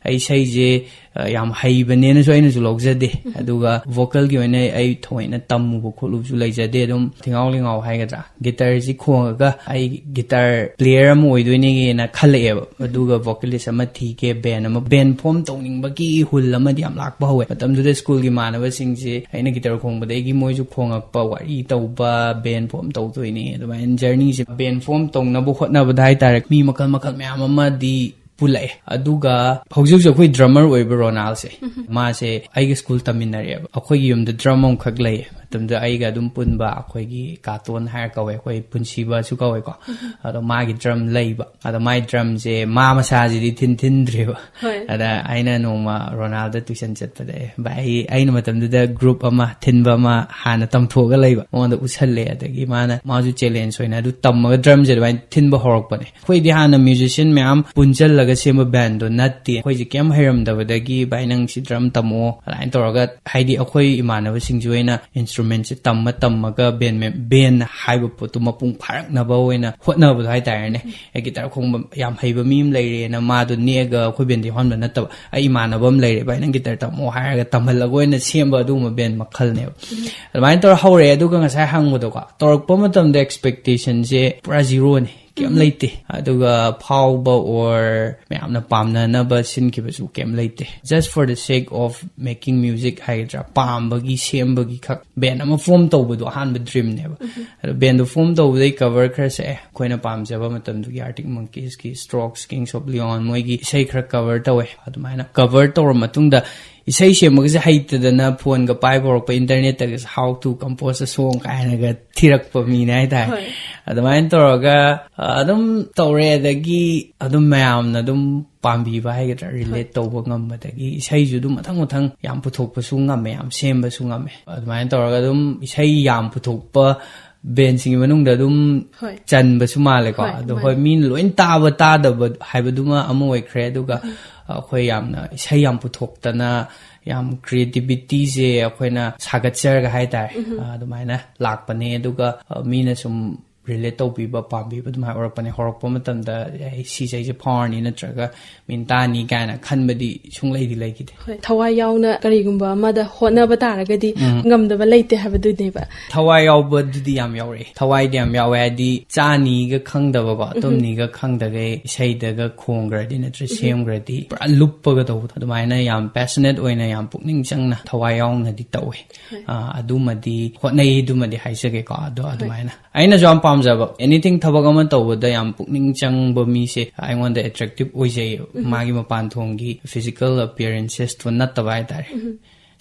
ꯑꯩ ꯏꯁꯩꯁꯦ ꯑ, ꯌꯥꯝ ꯍꯩꯕꯅꯦꯅꯁꯨ ꯑꯩꯅꯁꯨ ꯂꯧꯖꯗꯦ꯫ ꯑꯗꯨꯒ ꯚꯣꯀꯦꯜꯒꯤ ꯑꯣꯏꯅ ꯑꯩ ꯊꯑꯣꯏꯅ ꯇꯝꯃꯨꯕ ꯈꯣꯠꯂꯨꯕꯁꯨ ꯂꯩꯖꯗꯦ꯫ ꯑꯗꯨꯝ ꯊꯤꯉꯥꯎ ꯂꯤꯉꯥꯎ ꯍꯥꯏꯒꯗ꯭ꯔꯥ, ꯒꯤꯇꯔꯁꯤ ꯈꯣꯡꯉꯒ ꯑꯩ ꯒꯤꯇꯥꯔ ꯄ꯭ꯂꯦꯌꯔ ꯑꯃ ꯑꯣꯏꯗꯣꯏꯅꯦꯅ ꯈꯜꯂꯛꯑꯦꯕ꯫ ꯑꯗꯨꯒ ꯚꯣꯀꯦꯂꯤꯁ ꯑꯃ ꯊꯤꯒꯦ, ꯕꯦꯟ ꯑꯃ, ꯕꯦꯟ ꯐꯣꯝ ꯇꯧꯅꯤꯡꯕꯒꯤ ꯍꯨꯜ ꯑꯃꯗꯤ ꯌꯥꯝ ꯂꯥꯛꯄ ꯍꯧꯋꯦ꯫ ꯃꯇꯝꯗꯨꯗ ꯁ꯭ꯀꯨꯜꯒꯤ ꯏꯃꯥꯟꯅꯕꯁꯤꯡꯁꯦ ꯑꯩꯅ ꯒꯤꯇꯥꯔ ꯈꯣꯡꯕꯗꯒꯤ ꯃꯣꯏꯁꯨ ꯈꯣꯡꯉꯛꯄ, ꯋꯥꯔꯤ ꯇꯧꯕ, ꯕꯦꯟ ꯐꯣꯝ ꯇꯧꯗꯣꯏꯅꯦ꯫ ꯑꯗꯨꯃꯥꯏꯅ ꯖꯔꯅꯤꯁꯦ ꯕꯦꯟ ꯐꯣꯝ ꯇꯧꯅꯕ ꯍꯣꯠꯅꯕꯗ ꯍꯥꯏꯇꯥꯔꯦ, ꯃꯤ ꯃꯈꯜ ꯃꯈꯜ ꯃꯌꯥꯝ ꯑꯃꯗꯤ ꯄꯨꯜꯂꯛꯑꯦ꯫ ꯑꯗꯨꯒ ꯍꯧꯖꯤꯛ ꯍꯧꯖꯤꯛ ꯑꯩꯈꯣꯏ ꯗ꯭ꯔꯃꯔ ꯑꯣꯏꯕ ꯔꯣꯅꯥꯜꯁꯦ, ꯃꯥꯁꯦ ꯑꯩꯒ ꯁ꯭ꯀꯨꯜ ꯇꯝꯃꯤꯟꯅꯔꯛꯑꯦꯕ꯫ ꯑꯩꯈꯣꯏꯒꯤ ꯌꯨꯝꯗ ꯗ꯭ꯔꯝ ꯑꯃꯈꯛ ꯂꯩꯌꯦ꯫ ꯃꯇꯝꯗꯨꯗ ꯑꯩꯒ ꯑꯗꯨꯝ ꯄꯨꯟꯕ ꯑꯩꯈꯣꯏꯒꯤ ꯀꯥꯇꯣꯟ ꯍꯥꯏꯔ ꯀꯧꯋꯦ, ꯑꯩꯈꯣꯏ ꯄꯨꯟꯁꯤꯕꯁꯨ ꯀꯧꯋꯦꯀꯣ꯫ ꯑꯗꯣ ꯃꯥꯒꯤ ꯗ꯭ꯔꯝ ꯂꯩꯕ꯫ ꯑꯗꯣ ꯃꯥꯒꯤ ꯗ꯭ꯔꯝꯁꯦ ꯃꯥ ꯃꯁꯥꯁꯤꯗꯤ ꯊꯤꯟ ꯊꯤꯟꯗ꯭ꯔꯦꯕ꯫ ꯍꯣꯏ꯫ ꯑꯗ ꯑꯩꯅ ꯅꯣꯡꯃ ꯔꯣꯅꯥꯜꯗ ꯇ꯭ꯌꯨꯁꯟ ꯆꯠꯄꯗ, "ꯑꯦ ꯚꯥꯏ, ꯑꯩ, ꯑꯩꯅ ꯃꯇꯝꯗꯨꯗ ꯒ꯭ꯔꯨꯞ ꯑꯃ ꯊꯤꯟꯕ ꯑꯃ ꯍꯥꯟꯅ ꯇꯝꯊꯣꯛꯑꯒ ꯂꯩꯕ, ꯃꯉꯣꯟꯗ ꯎꯠꯁꯜꯂꯦ꯫ ꯑꯗꯒꯤ ꯃꯥꯅ, ꯃꯥꯁꯨ ꯆꯦꯂꯦꯟꯖ ꯑꯣꯏꯅ ꯑꯗꯨ ꯇꯝꯃꯒ ꯗ꯭ꯔꯝꯁꯦ ꯑꯗꯨꯃꯥꯏꯅ ꯊꯤꯟꯕ ꯍꯧꯔꯛꯄꯅꯦ꯫ ꯑꯩꯈꯣꯏꯗꯤ ꯍꯥꯟꯅ ꯃ꯭ꯌꯨꯖꯤꯁꯤꯌꯟ ꯃꯌꯥꯝ ꯄꯨꯟꯁꯤꯜꯂꯒ ꯁꯦꯝꯕ ꯕꯦꯟꯗꯣ ꯅꯠꯇꯦ꯫ ꯑꯩꯈꯣꯏꯁꯦ ꯀꯩꯝ ꯍꯩꯔꯝꯗꯕꯗꯒꯤ, "ꯚꯥꯏ, ꯅꯪ ꯁꯤ ꯗ꯭ꯔꯝ ꯇꯝꯃꯛꯑꯣ", ꯑꯗꯨꯃꯥꯏꯅ ꯇꯧꯔꯒ, ꯍꯥꯏꯗꯤ ꯑꯩꯈꯣꯏ ꯏꯃꯥꯟꯅꯕꯁꯤꯡꯁꯦ ꯑꯣꯏꯅ ꯏꯟꯁꯇ꯭ꯔꯨꯃꯦꯟꯁꯦ ꯇꯝꯃ ꯇꯝꯃꯒ ꯕꯦꯟ ꯃꯦꯝ-, ꯕꯦꯟ ꯍꯥꯏꯕ ꯄꯣꯠꯇꯨ ꯃꯄꯨꯡ ꯐꯥꯔꯛꯅꯕ ꯑꯣꯏꯅ ꯍꯣꯠꯅꯕꯗꯣ ꯍꯥꯏꯇꯥꯔꯦꯅꯦ꯫ ꯑꯦ, ꯒꯤꯇꯥꯔ ꯈꯣꯡꯕ ꯌꯥꯝ ꯍꯩꯕ ꯃꯤ ꯑꯃ ꯂꯩꯔꯦꯅ ꯃꯥꯗꯣ ꯅꯦꯛꯑꯒ ꯑꯩꯈꯣꯏ ꯕꯦꯟꯗ ꯌꯥꯎꯍꯟꯕ ꯅꯠꯇꯕ, ꯑꯩ ꯏꯃꯥꯟꯅꯕ ꯑꯃ ꯂꯩꯔꯦ, "ꯚꯥꯏ, ꯅꯪ ꯒꯤꯇꯥꯔ ꯇꯝꯃꯛꯑꯣ" ꯍꯥꯏꯔꯒ ꯇꯝꯍꯜꯂꯒ ꯑꯣꯏꯅ ꯁꯦꯝꯕ ꯑꯗꯨꯒꯨꯝꯕ ꯕꯦꯟ ꯃꯈꯜꯅꯦꯕ꯫ ꯑꯗꯨꯃꯥꯏꯅ ꯇꯧꯔ ꯍꯧꯔꯛꯑꯦ꯫ ꯑꯗꯨꯒ ꯉꯁꯥꯏ ꯍꯪꯕꯗꯣꯀꯣ, ꯇꯧꯔꯛꯄ ꯃꯇꯝꯗ ꯑꯦꯛꯁꯄꯦꯛꯇꯦꯁꯟꯁꯦ ꯄꯨꯔꯥ ꯖꯤꯔꯣꯅꯦ, ꯀꯩꯝ ꯂꯩꯇꯦ꯫ ꯑꯗꯨꯒ ꯐꯥꯎꯕ ꯑꯣꯔ ꯃꯌꯥꯝꯅ ꯄꯥꯝꯅꯅꯕ ꯁꯤꯟꯈꯤꯕꯁꯨ ꯀꯩꯝ ꯂꯩꯇꯦ꯫ Just for the sake of making music ꯍꯥꯏꯒꯗ꯭ꯔꯥ, ꯄꯥꯝꯕꯒꯤ ꯁꯦꯝꯕꯒꯤ ꯈꯛ ꯕꯦꯟ ꯑꯃ ꯐꯣꯝ ꯇꯧꯕꯗꯣ ꯑꯍꯥꯟꯕ ꯗ꯭ꯔꯤꯝꯅꯦꯕ꯫ ꯑꯗꯣ ꯕꯦꯟꯗꯣ ꯐꯣꯝ ꯇꯧꯕꯗꯩ ꯀꯚꯔ ꯈꯔ ꯁꯛꯑꯦ꯫ ꯑꯩꯈꯣꯏꯅ ꯄꯥꯝꯖꯕ ꯃꯇꯝꯗꯨꯒꯤ Arctic Monkeysꯀꯤ, Strokes, Kings of Leon, ꯃꯣꯏꯒꯤ ꯏꯁꯩ ꯈꯔ ꯀꯚꯔ ꯇꯧꯋꯦ꯫ ꯑꯗꯨꯃꯥꯏꯅ ꯀꯚꯔ ꯇꯧꯔ ꯃꯇꯨꯡꯗ ꯏꯁꯩ ꯁꯦꯝꯕꯒꯁꯦ ꯍꯩꯇꯗꯅ ꯐꯣꯟꯒ ꯄꯥꯏꯕ ꯍꯧꯔꯛꯄ, ꯏꯟꯇꯔꯅꯦꯠꯇꯒ "How to compose a song" ꯀꯥꯏꯅꯒ ꯊꯤꯔꯛꯄ ꯃꯤꯅꯦ ꯍꯥꯏꯇꯥꯔꯦ꯫ ꯍꯣꯏ꯫ ꯑꯗꯨꯃꯥꯏꯅ ꯇꯧꯔꯒ, ꯑ, ꯑꯗꯨꯝ ꯇꯧꯔꯦ꯫ ꯑꯗꯒꯤ ꯑꯗꯨꯝ ꯃꯌꯥꯝꯅ ꯑꯗꯨꯝ ꯄꯥꯝꯕꯤꯕ ꯍꯥꯏꯒꯗ꯭ꯔꯥ, ꯔꯤꯂꯦꯠ ꯇꯧꯕ ꯉꯝꯕꯗꯒꯤ ꯏꯁꯩꯁꯨ ꯑꯗꯨꯝ ꯃꯊꯪ ꯃꯊꯪ ꯌꯥꯝ ꯄꯨꯊꯣꯛꯄꯁꯨ ꯉꯝꯃꯦ, ꯌꯥꯝ ꯁꯦꯝꯕꯁꯨ ꯉꯝꯃꯦ꯫ ꯑꯗꯨꯃꯥꯏꯅ ꯇꯧꯔꯒ ꯑꯗꯨꯝ ꯏꯁꯩ ꯌꯥꯝ ꯄꯨꯊꯣꯛꯄ ꯕꯦꯟꯁꯤꯡꯒꯤ ꯃꯅꯨꯡꯗ ꯑꯗꯨꯝ ꯍꯣꯏ. ꯆꯟꯕꯁꯨ ꯃꯥꯜꯂꯦꯀꯣ꯫ ꯍꯣꯏ, ꯑꯗꯣ ꯃꯥꯜꯂꯦ. ꯍꯣꯏ, ꯃꯤꯅ ꯂꯣꯏ ꯇꯥꯕ ꯇꯥꯗꯕ ꯍꯥꯏꯕꯗꯨꯃ ꯑꯃ ꯑꯣꯏꯈ꯭ꯔꯦ꯫ ꯑꯗꯨꯒ ꯑꯩꯈꯣꯏ ꯌꯥꯝꯅ ꯏꯁꯩ ꯌꯥꯝ ꯄꯨꯊꯣꯛꯇꯅ, ꯌꯥꯝ ꯀ꯭ꯔꯤꯌꯦꯇꯤꯕꯤꯇꯤꯁꯦ ꯑꯩꯈꯣꯏꯅ ꯁꯥꯒꯠꯆꯔꯒ ꯍꯥꯏꯇꯥꯔꯦ, ꯑ, ꯑꯗꯨꯃꯥꯏꯅ ꯂꯥꯛꯄꯅꯦ꯫ ꯑꯗꯨꯒ ꯑ, ꯃꯤꯅ ꯁꯨꯝ ꯔꯤꯂꯦꯠ ꯇꯧꯕꯤꯕ, ꯄꯥꯝꯕꯤꯕ ꯑꯗꯨꯃꯥꯏꯅ ꯑꯣꯏꯔꯛꯄꯅꯦ꯫ ꯍꯧꯔꯛꯄ ꯃꯇꯝꯗ ꯑꯩ ꯁꯤꯁꯦ ꯑꯩꯁꯦ ꯐꯥꯎꯔꯅꯤ ꯅꯠꯇ꯭ꯔꯒ ꯃꯤꯅ ꯇꯥꯅꯤ ꯀꯥꯏꯅ ꯈꯟꯕꯗꯤ ꯁꯨꯡꯂꯩꯗꯤ ꯂꯩꯈꯤꯗꯦ꯫ ꯍꯣꯏ, ꯊꯋꯥꯏ ꯌꯥꯎꯅ ꯀꯔꯤꯒꯨꯝꯕ ꯑꯃꯗ ꯍꯣꯠꯅꯕ ꯇꯥꯔꯒꯗꯤ ꯉꯝꯗꯕ ꯂꯩꯇꯦ ꯍꯥꯏꯕꯗꯨꯅꯦꯕ꯫ ꯊꯋꯥꯏ ꯌꯥꯎꯕꯗꯨꯗꯤ ꯌꯥꯝ ꯌꯥꯎꯔꯛꯑꯦ꯫ ꯊꯋꯥꯏꯗꯤ ꯌꯥꯝ ꯌꯥꯎꯋꯦ ꯍꯥꯏꯗꯤ ꯆꯥꯅꯤꯒ ꯈꯪꯗꯕꯀꯣ, ꯇꯨꯝꯅꯤꯒ ꯈꯪꯗꯒꯩ ꯏꯁꯩꯗꯒ ꯈꯣꯡꯈ꯭ꯔꯗꯤ ꯅꯠꯇ꯭ꯔ ꯁꯦꯝꯈ꯭ꯔꯗꯤ ꯄꯨꯔꯥ ꯂꯨꯞꯄꯒ ꯇꯧꯕꯗꯣ, ꯑꯗꯨꯃꯥꯏꯅ ꯌꯥꯝ ꯄꯦꯁꯅꯦꯠ ꯑꯣꯏꯅ ꯌꯥꯝ ꯄꯨꯛꯅꯤꯡ ꯆꯪꯅ ꯊꯋꯥꯏ ꯌꯥꯎꯅꯗꯤ ꯇꯧꯋꯦ꯫ ꯑ, ꯑꯗꯨꯃꯗꯤ ꯍꯣꯠꯅꯩ, ꯑꯗꯨꯃꯗꯤ ꯍꯥꯏꯖꯒꯦꯀꯣ꯫ ꯑꯗꯣ ꯑꯗꯨꯃꯥꯏꯅ ꯑꯩꯅꯁꯨ ꯌꯥꯝ ꯄꯥꯝꯖꯕ, ꯑꯦꯅꯤꯊꯤꯡ ꯊꯕꯛ ꯑꯃ ꯇꯧꯕꯗ ꯌꯥꯝ ꯄꯨꯛꯅꯤꯡ ꯆꯪꯕ ꯃꯤꯁꯦ ꯑꯩꯉꯣꯟꯗ ꯑꯦꯇ꯭ꯔꯦꯛꯇꯤꯞ ꯑꯣꯏꯖꯩꯌꯦꯕ꯫ ꯃꯥꯒꯤ ꯃꯄꯥꯟ ꯊꯣꯡꯒꯤ ꯐꯤꯖꯤꯀꯦꯜ ꯑꯄꯤꯌꯔꯦꯟꯁꯦꯁꯇꯣ ꯅꯠꯇꯕ ꯍꯥꯏꯇꯥꯔꯦ꯫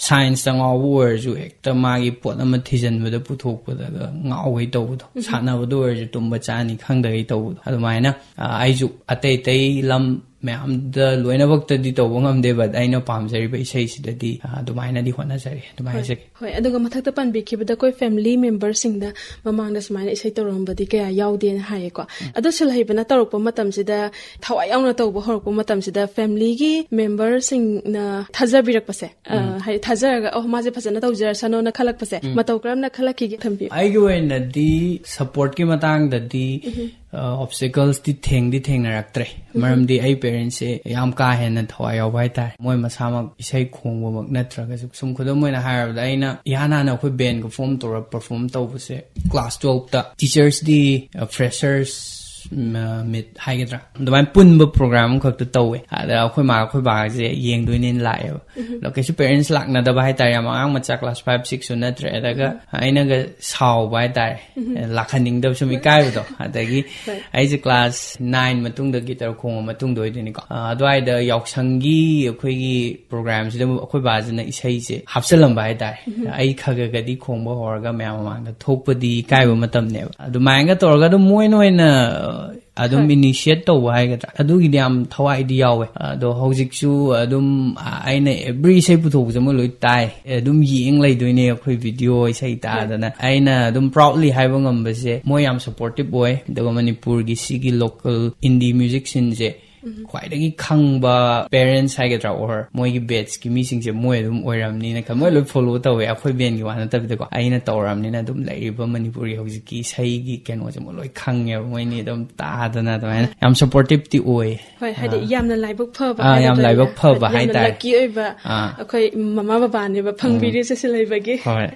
ꯁꯥꯏꯟꯁꯇ ꯉꯥꯎꯕ ꯑꯣꯏꯔꯁꯨ ꯍꯦꯛꯇ ꯃꯥꯒꯤ ꯄꯣꯠ ꯑꯃ ꯊꯤꯖꯤꯟꯕꯗ ꯄꯨꯊꯣꯛꯄꯗꯒ ꯉꯥꯎꯒꯩ ꯇꯧꯕꯗꯣ, ꯁꯥꯟꯅꯕꯗ ꯑꯣꯏꯔꯁꯨ ꯇꯨꯝꯕ ꯆꯥꯅꯤ ꯈꯪꯗꯒꯩ ꯇꯧꯕꯗꯣ, ꯑꯗꯨꯃꯥꯏꯅ꯫ ꯑ, ꯑꯩꯁꯨ ꯑꯇꯩ ꯑꯇꯩ ꯂꯝ ꯃꯌꯥꯝꯗ ꯂꯣꯏꯅꯃꯛꯇꯗꯤ ꯇꯧꯕ ꯉꯝꯗꯦ, ꯕꯠ ꯑꯩꯅ ꯄꯥꯝꯖꯔꯤꯕ ꯏꯁꯩꯁꯤꯗꯗꯤ, ꯑ, ꯑꯗꯨꯃꯥꯏꯅꯗꯤ ꯍꯣꯠꯅꯖꯔꯤ, ꯑꯗꯨꯃꯥꯏꯅ ꯍꯥꯏꯖꯒꯦ꯫ ꯍꯣꯏ, ꯑꯗꯨꯒ ꯃꯊꯛꯇ ꯄꯟꯕꯤꯈꯤꯕꯗ ꯑꯩꯈꯣꯏ ꯐꯦꯃꯤꯂꯤ ꯃꯦꯝꯕꯔꯁꯤꯡꯗ ꯃꯃꯥꯡꯗ ꯁꯨꯃꯥꯏꯅ ꯏꯁꯩ ꯇꯧꯔꯝꯕꯗꯤ ꯀꯌꯥ ꯌꯥꯎꯗꯦꯅ ꯍꯥꯏꯌꯦꯀꯣ꯫ ꯑꯗꯣ ꯁꯤꯜꯍꯩꯕꯅ ꯇꯧꯔꯛꯄ ꯃꯇꯝꯁꯤꯗ ꯊꯋꯥꯏ ꯌꯥꯎꯅ ꯇꯧꯕ ꯍꯧꯔꯛꯄ ꯃꯇꯝꯁꯤꯗ ꯐꯦꯃꯤꯂꯤꯒꯤ ꯃꯦꯝꯕꯔꯁꯤꯡꯅ ꯊꯥꯖꯕꯤꯔꯛꯄꯁꯦ, ꯑ, ꯍꯥꯏꯗꯤ ꯊꯥꯖꯔꯒ, "ꯑꯣ, ꯃꯥꯁꯦ ꯐꯖꯅ ꯇꯧꯖꯔꯁꯅꯣꯅ" ꯈꯜꯂꯛꯄꯁꯦ ꯃꯇꯧ ꯀꯔꯝꯅ ꯈꯜꯂꯛꯈꯤꯒꯦ? ꯊꯝꯕꯤꯌꯨ꯫ ꯑꯩꯒꯤ ꯑꯣꯏꯅꯗꯤ ꯁꯞꯄꯣꯔꯠꯀꯤ ꯃꯇꯥꯡꯗꯗꯤ ꯑꯣꯞꯁꯇꯤꯀꯜꯁꯇꯤ ꯊꯦꯡꯗꯤ ꯊꯦꯡꯅꯔꯛꯇ꯭ꯔꯦ꯫ ꯃꯔꯝꯗꯤ ꯑꯩ ꯄꯦꯔꯦꯟꯁꯁꯦ ꯌꯥꯝ ꯀꯥ ꯍꯦꯟꯅ ꯊꯋꯥꯏ ꯌꯥꯎꯕ ꯍꯥꯏꯇꯥꯔꯦ꯫ ꯃꯣꯏ ꯃꯁꯥꯃꯛ ꯏꯁꯩ ꯈꯣꯡꯕꯃꯛ ꯅꯠꯇ꯭ꯔꯒꯁꯨ, ꯁꯨꯝ ꯈꯨꯗꯝ ꯑꯣꯏꯅ ꯍꯥꯏꯔꯕꯗ, ꯑꯩꯅ ꯏꯍꯥꯟ ꯍꯥꯟꯅ ꯑꯩꯈꯣꯏ ꯕꯦꯟꯒ ꯐꯣꯝ ꯇꯧꯔ ꯄꯔꯐꯣꯔꯝ ꯇꯧꯕꯁꯦ ꯀ꯭ꯂꯥꯁ ꯇꯨꯋꯦꯜꯐꯇ ꯇꯤꯆꯔꯁ ꯗꯦ, ꯐ꯭ꯔꯦꯁꯔꯁ ꯃꯤꯠ ꯍꯥꯏꯒꯗ꯭ꯔꯥ, ꯑꯗꯨꯃꯥꯏꯅ ꯄꯨꯟꯕ ꯄ꯭ꯔꯣꯒ꯭ꯔꯥꯝ ꯑꯃꯈꯛꯇ ꯇꯧꯋꯦ꯫ ꯑꯗ ꯑꯩꯈꯣꯏ ꯃꯥ ꯑꯩꯈꯣꯏ ꯕꯥꯁꯦ ꯌꯦꯡꯗꯣꯏꯅꯦꯅ ꯂꯥꯛꯑꯦꯕ꯫ ꯑꯗꯣ ꯀꯩꯁꯨ ꯄꯦꯔꯦꯟꯁ ꯂꯥꯛꯅꯗꯕ ꯍꯥꯏꯇꯥꯔꯦ, ꯌꯥꯝ ꯑꯉꯥꯡ ꯃꯆꯥ ꯀ꯭ꯂꯥꯁ ꯐꯥꯏꯚ ꯁꯤꯛꯁꯁꯨ ꯅꯠꯇ꯭ꯔꯦ꯫ ꯑꯗꯨꯒ ꯑꯩꯅꯒ ꯁꯥꯎꯕ ꯍꯥꯏꯇꯥꯔꯦ, ꯂꯥꯛꯍꯟꯅꯤꯡꯗꯕ, ꯁꯨꯝ ꯏꯀꯥꯏꯕꯗꯣ꯫ ꯑꯗꯒꯤ ꯑꯩꯁꯦ ꯀ꯭ꯂꯥꯁ ꯅꯥꯏꯟ ꯃꯇꯨꯡꯗ ꯒꯤꯇꯔ ꯈꯣꯡꯕ ꯃꯇꯨꯡꯗ ꯑꯣꯏꯗꯣꯏꯅꯤꯀꯣ꯫ ꯑ, ꯑꯗꯨꯋꯥꯏꯗ ꯌꯥꯎꯁꯪꯒꯤ ꯑꯩꯈꯣꯏꯒꯤ ꯄ꯭ꯔꯣꯒ꯭ꯔꯥꯝꯁꯤꯗ ꯑꯩꯈꯣꯏ ꯕꯥꯁꯤꯅ ꯏꯁꯩꯁꯦ ꯍꯥꯞꯆꯤꯜꯂꯝꯕ ꯍꯥꯏꯇꯥꯔꯦ꯫ ꯑꯩ ꯈꯔ ꯈꯔꯒꯗꯤ ꯈꯣꯡꯕ ꯍꯧꯔꯒ ꯃꯌꯥꯝ ꯃꯃꯥꯡꯗ ꯊꯣꯛꯄꯗꯤ ꯏꯀꯥꯏꯕ ꯃꯇꯝꯅꯦꯕ꯫ ꯑꯗꯨꯃꯥꯏꯅꯒ ꯇꯧꯔꯒ ꯑꯗꯨꯝ ꯃꯣꯏꯅ ꯑꯣꯏꯅ, ꯑ, ꯑꯗꯨꯝ initiate ꯇꯧꯕ ꯍꯥꯏꯒꯗ꯭ꯔꯥ, ꯑꯗꯨꯒꯤꯗꯤ ꯌꯥꯝ ꯊꯋꯥꯏꯗꯤ ꯌꯥꯎꯋꯦ꯫ ꯑꯗꯣ ꯍꯧꯖꯤꯛꯁꯨ ꯑꯗꯨꯝ ꯑꯩꯅ every ꯏꯁꯩ ꯄꯨꯊꯣꯛꯄꯁꯦ ꯃꯣꯏ ꯂꯣꯏ ꯇꯥꯏ, ꯑꯗꯨꯝ ꯌꯦꯡ ꯂꯩꯗꯣꯏꯅꯦ ꯑꯩꯈꯣꯏ video ꯏꯁꯩ ꯇꯥꯗꯅ꯫ ꯑꯩꯅ ꯑꯗꯨꯝ proudly ꯍꯥꯏꯕ ꯉꯝꯕꯁꯦ ꯃꯣꯏ ꯌꯥꯝ supportive ꯑꯣꯏ꯫ ꯑꯗꯨꯒ ꯃꯅꯤꯄꯨꯔꯒꯤ ꯁꯤꯒꯤ local indie music sceneꯁꯦ ꯈ꯭ꯋꯥꯏꯗꯒꯤ ꯈꯪꯕ parents ꯍꯥꯏꯒꯗ꯭ꯔꯥ, or ꯃꯣꯏꯒꯤ batchꯀꯤ ꯃꯤꯁꯤꯡꯁꯦ ꯃꯣꯏ ꯑꯗꯨꯝ ꯑꯣꯏꯔꯝꯅꯤꯅ ꯈꯜ-, ꯃꯣꯏ ꯂꯣꯏ follow ꯇꯧꯋꯦ, ꯑꯩꯈꯣꯏ bandꯒꯤ ꯋꯥ ꯅꯠꯇꯕꯗꯀꯣ꯫ ꯑꯩꯅ ꯇꯧꯔꯕꯅꯤꯅ ꯑꯗꯨꯝ ꯂꯩꯔꯤꯕ ꯃꯅꯤꯄꯨꯔꯒꯤ ꯍꯧꯖꯤꯛꯀꯤ ꯏꯁꯩꯒꯤ ꯀꯩꯅꯣꯁꯦ ꯃꯣꯏ ꯂꯣꯏ ꯈꯪꯉꯦꯕ, ꯃꯣꯏꯅꯤ ꯑꯗꯨꯝ ꯇꯥꯗꯅ ꯑꯗꯨꯃꯥꯏꯅ ꯌꯥꯝ supportiveꯇꯤ ꯑꯣꯏ꯫ ꯍꯣꯏ, ꯍꯥꯏꯗꯤ ꯌꯥꯝꯅ ꯂꯥꯏꯕꯛ ꯐꯕ ꯑꯥ, ꯌꯥꯝ ꯍꯥꯏꯒꯗ꯭ꯔꯥ, ꯂꯥꯏꯕꯛ ꯐꯕ ꯍꯥꯏꯇꯥꯔꯦ꯫ Lucky ꯑꯣꯏꯕ ꯑꯥ꯫ ꯑꯩꯈꯣꯏ ꯃꯃꯥ ꯕꯕꯥꯅꯦꯕ ꯐꯪꯕꯤꯔꯤꯁꯦ ꯁꯤ ꯂꯩꯕꯒꯤ꯫ ꯍꯣꯏ꯫